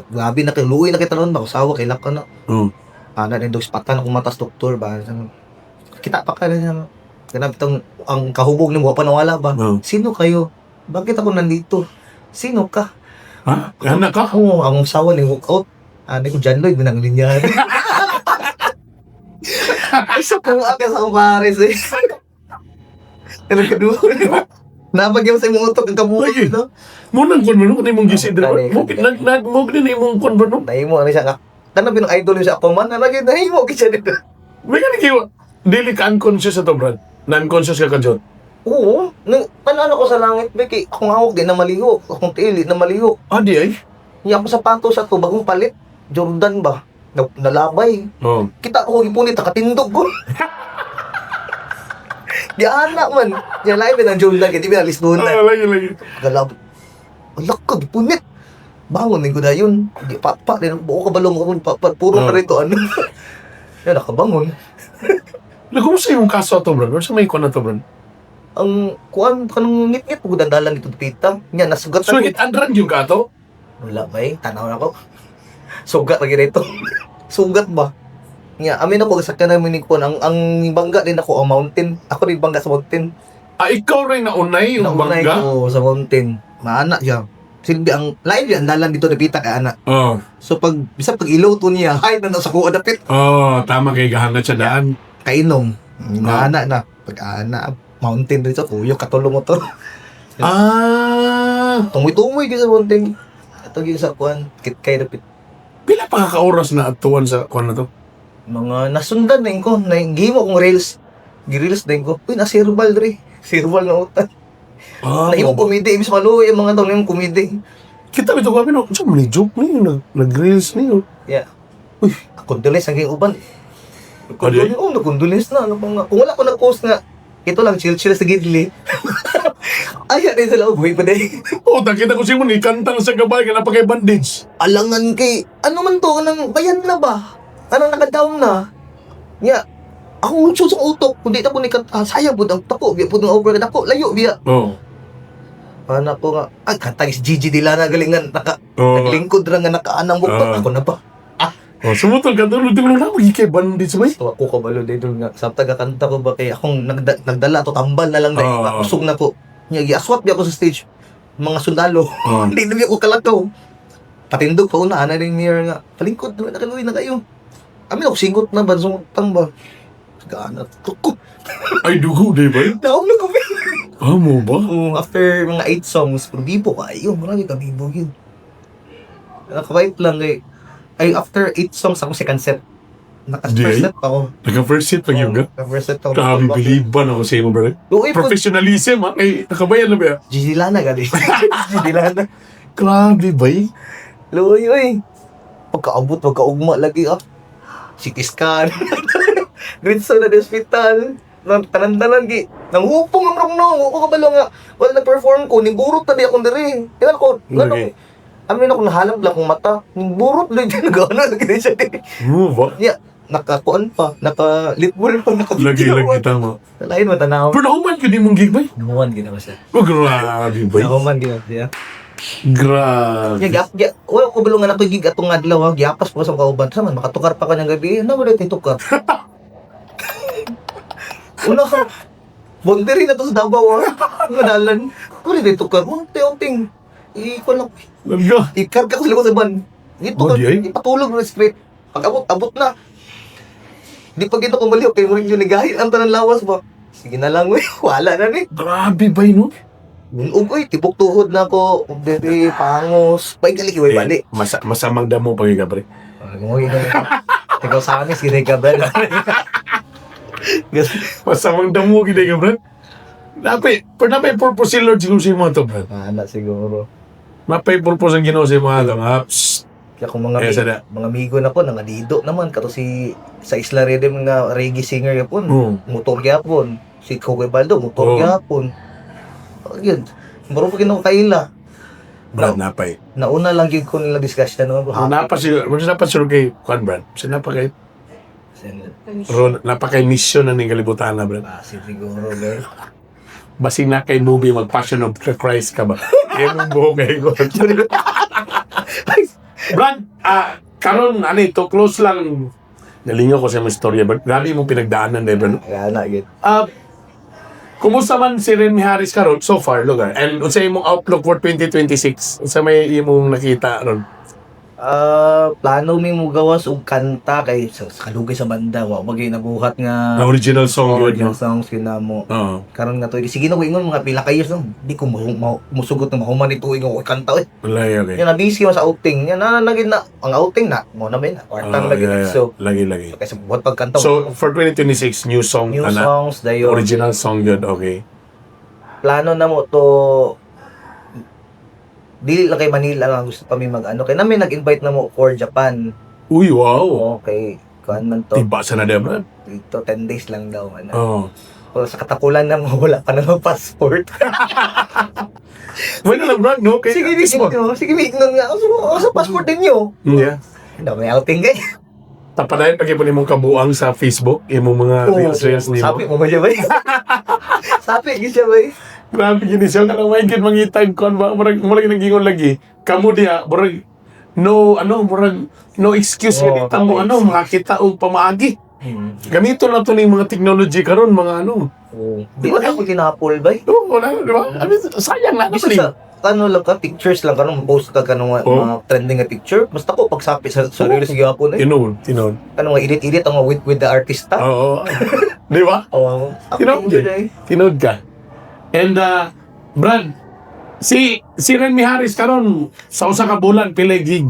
Grabe na kay luoy na kita noon makusawa kay lak ka na. Oo. Ana ni dog spatan akong matas doktor ba. Kita pa ka na niya. Ganang itong ang kahubog nimo wa pa nawala ba. Oo. Sino kayo? Bakit ako nandito? Sino ka? Ha? Anak ka? Oo, ang usawa ni walk out. Ano ko John Lloyd manang linya. Ay, sa kung ate sa kumpares eh. Pero kadugo. Napag yung sa imong utok ang kabuok, Lagi. no? Mo nang kon mo no imong gisid Kani, mo nag nag mo gani imong kon ba no? Nahimo ano siya nga. Tanong pinang idol niya sa ako man, ano yun, nahimo kay siya dito. May gani kayo dili ka unconscious ato, Brad. Non-conscious ka jud. Oo. Nang, panano ko sa langit, be, kay akong hawak, di na malihok. Akong tiil, di na malihok. Ah, di ay? Niya ako sapatos sa to, bagong palit. Jordan ba? Nalabay. Oh. Kita ko gipunit, nakatindog ko. Di anak man. Niya lain ba ng Jordan, kaya di ba nalis doon na. Ah, lagi, lagi. Galab. Alak ka, gipunit. Bangon din ko na yun. Di pa din buo ka balong ako pa puro na rito ano. Yan nakabangon. Kumusta yung kaso ato, bro? Sa may kuwan na to, bro? Ang kuan kanang ngit-ngit pugod ang dalan dito pita. Nya nasugat So, hit and run yung kato? Wala ba eh, tanaw na ko. Sugat lagi rito. Sugat ba? Nya, amin ako sa namin ni kuan ang bangga din ako ang mountain. Ako rin bangga sa mountain. Ah, ikaw rin naunay yung Naunay bangga? ko sa mountain. Maana siya. Silbi ang lain ang dalan dito napita kay ana. Oh. So pag bisa pag ilaw to niya, hay na sa kuha dapit. Oh, tama kay gahangat sa daan. Kainom. Maana na. Pag ana mountain dito tuyo katulo motor. Ah, Tumoy-tumoy gyud sa mountain. Ato gyud sa kuan kit kay dapit. Pila pa ka oras na atuan sa kuwan na to? Mga nasundan na ko, na gihimo akong rails. Gi-reels din ko. Uy, na sirval dre. Sirval na utan. Ah, Na imo komedi, imbis maluoy ang mga tawo yung komedi. Kita bitaw kami no, sa man joke niyo, nag-reels niyo. Yeah. Uy. Condolence ang kayong uban. Ano Condolence, oh, nag-condolence na. Ano pa nga? Kung wala ko nag-post nga, ito lang, chill-chill sa gidli. Ay, rin sila, oh, buhay pa din. Oh, nakita ko si mo ni kanta na sa gabay ka na pa kay bandage. Alangan kay, ano man to, kanang bayan na ba? Anong naka-down na? Nga, ako susong utok, kundi na ko ni kanta, sayang po ang tako, biya po ng over, dako, layo, biya. Oh. Anak ko nga, ay, kanta is Gigi Dilana, galingan, naka, Oh. naglingkod ra nga nakaanang buktot, Ah. ako na ba? Oh, sumutol ka doon, doon na magiging kay bandage ba? So ako kabalo dito nga, sa taga-kanta ko ba, kay akong nagdala to, tambal na lang dahil, usog na ko. Nga, giaswat biya ako sa stage, mga sundalo. Oh. Hindi na biya ko kalakaw. Patindog pa una, ana rin mirror nga, palingkod, nakaluwi na kayo. Amin ako, singot na, bansong tang ba? Gaana, tuko. Ay dugo di ba? Naog na ko, ba? Ah, mo ba? Oo, after mga 8 songs, pero bibo kayo, marami ka bibo yun. Nakabait lang kay ay after 8 songs ako second set. Naka Di first ay? set ako. Naka first hit pag yung Oo, naka first set ako. Grabe, biliban ako sa imo, bro. Oo, eh, po. Professionalism, ha? Kay, nakabayan na ba? Gigi Lana gali. Gigi Lana. Grabe, bay. Luoy, oy. Pagkaabot, pagkaugma lagi ah. CT scan. Diretso na di hospital. Nang tanan-tanan gi. Nang hupong ang rong nong. Ako kabalo nga. Wala nag-perform ko. Ning burot na di akong diri. Tingnan ko. Ano Okay. Amin ako nahalap lang akong mata. Ning burot lang dyan. Nag-ano lagi na siya. Mo ba? Yeah. Nakakuan pa. Naka-litwell pa. Naka Lagi, lagi, tama. Lain matanaw. Pero nahuman yun yung mong gig, bay. Nahuman ginawa siya. Oh, grabe, bay. Nahuman ginawa siya. Grabe. Yeah, gap, gap. Wala ko balungan ako gig atong adlaw ha. Giapas po sa kauban. Sa man makatukar pa kanyang gabi. Ano wala tayo tukar? Una ka. Boundary na to sa Davao ha. Madalan. Wala tayo tukar. Unti-unting. Ikaw lang. Lagi. Ikarga ko sa likod sa van. Dito Oh, ka, di ay? ipatulog na straight. Pag abot, abot na. Di pa gito kumaliw, kay mo rin yung nagahin ang tanan lawas ba? Sige na lang, wey. Wala na ni. Grabe, bay, no? Unog, oy, tibok tuhod na ako. Dere, pangos. Bay, gali, way, bali. Eh, masamang damo pag ikaw, pre. Ay, Ikaw sa akin, sige ka, Brad. Masamang damo, gini ka, bro. Napay, pero napay purpose si Lord siguro sa imo to, bro. Ana, siguro. Napay purpose ang Ginoo sa imo ato, nga. Psst. Kaya kung mga Eh, sada. mga amigo na ko, nangadido naman. Kato si, sa Isla Rhythm nga reggae singer yapon. Oo. Motor gyapon. Si Kobe Baldo, motor Oo. gyapon. Ayun. Muro pa ginoo kaila. Brad, napay. Nauna lang gyud ko nila discussion no. Oh, napa siguro, mas napa siguro kay Juan, Brad. Sa napa kay, Ron, napa kay mission na ning kalibutan na, Brad. Ah, siguro, girl. Basing na kay movie, mag Passion of the Christ ka ba? Yan ang buhok kay ko. Brad, karon ano ito, close lang. Nalingaw ko sa mga istorya, Brad. Grabe mong pinagdaanan, eh, Brad. Kaya na gyud. Kumusta man si Remy Harris karon so far, lugar? And unsa imong outlook for 2026? Unsa may imong nakita ron? Ah, plano mi mo gawas og kanta kay sa kalugay sa banda wa bagay nabuhat nga Na original song yun, original no? songs yun na mo. Oo. Karon nga to, sige na ko ingon mga pila ka years, no, di ko musugot na mahuman ito ingon ko kanta oy. Wala yun, okay. Yan na busy mo sa outing. Yan na lagi na ang outing na mo na men. Kwarta na lagi. So Lagi, lagi. kasi buhat pagkanta. So, for 2026, new song, new ana, songs dayon. Original song yun, okay. Plano na mo to dili lang kay Manila lang, gusto pa mi mag ano kay namin nag-invite na mo for Japan. Uy, wow! Okay, kuan man to. Tiba sa na, Debra? Dito 10 days lang daw ano. Oo. O, sa katakulan na mo wala pa na passport. Wala lang, Brad, no? Kay, Sige, bigyan nyo. Sige, bigyan nga. Sa passport ninyo. Yeah. Hindi, may outing kay. Tapadayon pag ipon imong kabuang sa Facebook, imong mga reels nimo. Sabi mo ba siya ba? Sabi gyud siya ba? Grabe gini siya kanang may gid mangitag kon ba murag nagingon lagi. Kamo diha murag no ano murag no excuse Oo, oh, mo no ano makakita og pamaagi. Gamito na to ning mga technology karon mga ano. Oo. Di ba ako tinapol ba? Oo, wala, di ba? I mean, sayang na Bisa naman. sa ano lang ka, pictures lang kanong post ka kanong mga, Oo. mga trending nga picture. Basta ko pagsapi sa reels gyapon eh. Tinuod, tinuod. Kanong mga edit-edit ang mga with the artista. Oo. Di ba? Oo. Tinuod Ako yun. eh. Tinuod ka. And Brad, si Renmy Harris karon sa usa ka bulan pila gig?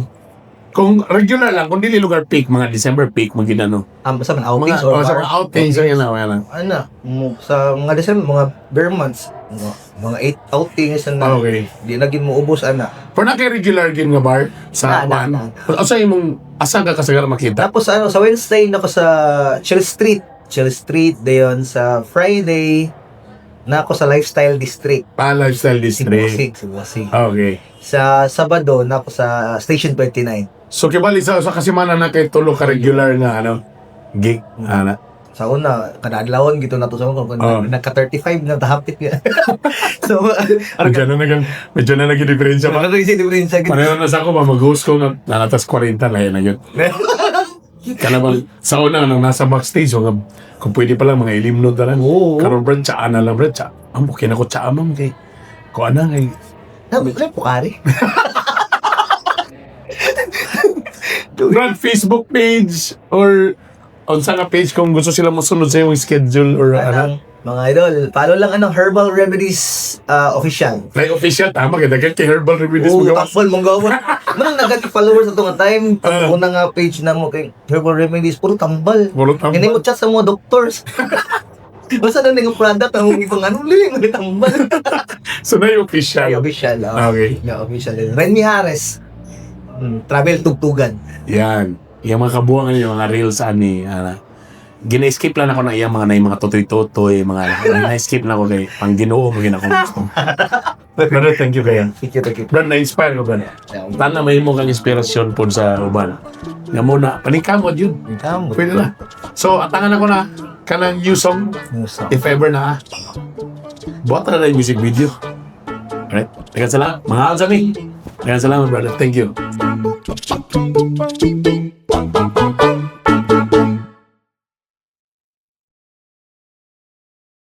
Kung regular lang, kung dili lugar peak, mga December peak, mga ginano. Basta man outings Mga, or oh, sa bar. mga outings, yun na, yun na. Ano, sa mga December, mga bare months, mga 8 outings na di na gid mo ubos ana. Pero na kay regular gin nga bar sa Na, na, kuan? O sa imong asa ka kasagara makita? Tapos ano, sa Wednesday nako sa Chill Street. Chill Street dayon sa Friday na ako sa Lifestyle District. Pa Lifestyle Si District. Bossing, si Bossing. Okay. Sa Sabado na ako sa Station 29. So kibali sa kasimana na kay tulo ka regular nga ano gig ana. Sa una, kada adlawon gito na to sa kung nagka 35 na tahapit nga. So, Medyo na naging diferensya pa. ano yung difference sa Pareho na sa ako ba mag-host ko nga nanatas 40 lahi na yun. Kana bang sa una nang nasa backstage nga kung pwede pa lang mga ilimnon ta lang. Oo. Karon brad tsaa na lang, brad tsaa. Ang okay na ko tsaa ma'am kay ko ana kay Na, wala pukari. Brad, Facebook page or unsa nga page kung gusto sila mosunod sa imong schedule or ano. Anang, mga idol, follow lang anong Herbal Remedies official. Like official tama kay daghan kay Herbal Remedies Oo, mo gawas. tambal mong gawa. Manang nagati followers sa nga time. Ah. Una nga page na mo kay Herbal Remedies, puro tambal. Puro tambal. Hindi mo chat sa mga doctors. Basta na ning product ang ibang ano li, ng tambal. So na yung official. Ay, official. Oh. Okay. Yeah, official. Renmy Harris. Travel tugtugan. Yan. Yung mga kabuangan yung mga reels ani ana. Gina-skip lang ako na iyang mga na yung mga totoy-totoy, mga na-skip na ako kay pang Ginoo mo gina akong gusto. Brother, thank you kaya. Thank you, thank you. Brad, na-inspire ko, brad. Tana may mo kang inspirasyon po sa uban. Nga muna, paningkamot yun. Kamot. Pwede na. So, atangan ako na kanang new song, New song. if ever na. Buhat na yung music video. Alright? Daghang salamat. Mga sa mi. Daghang salamat, brother. Thank you.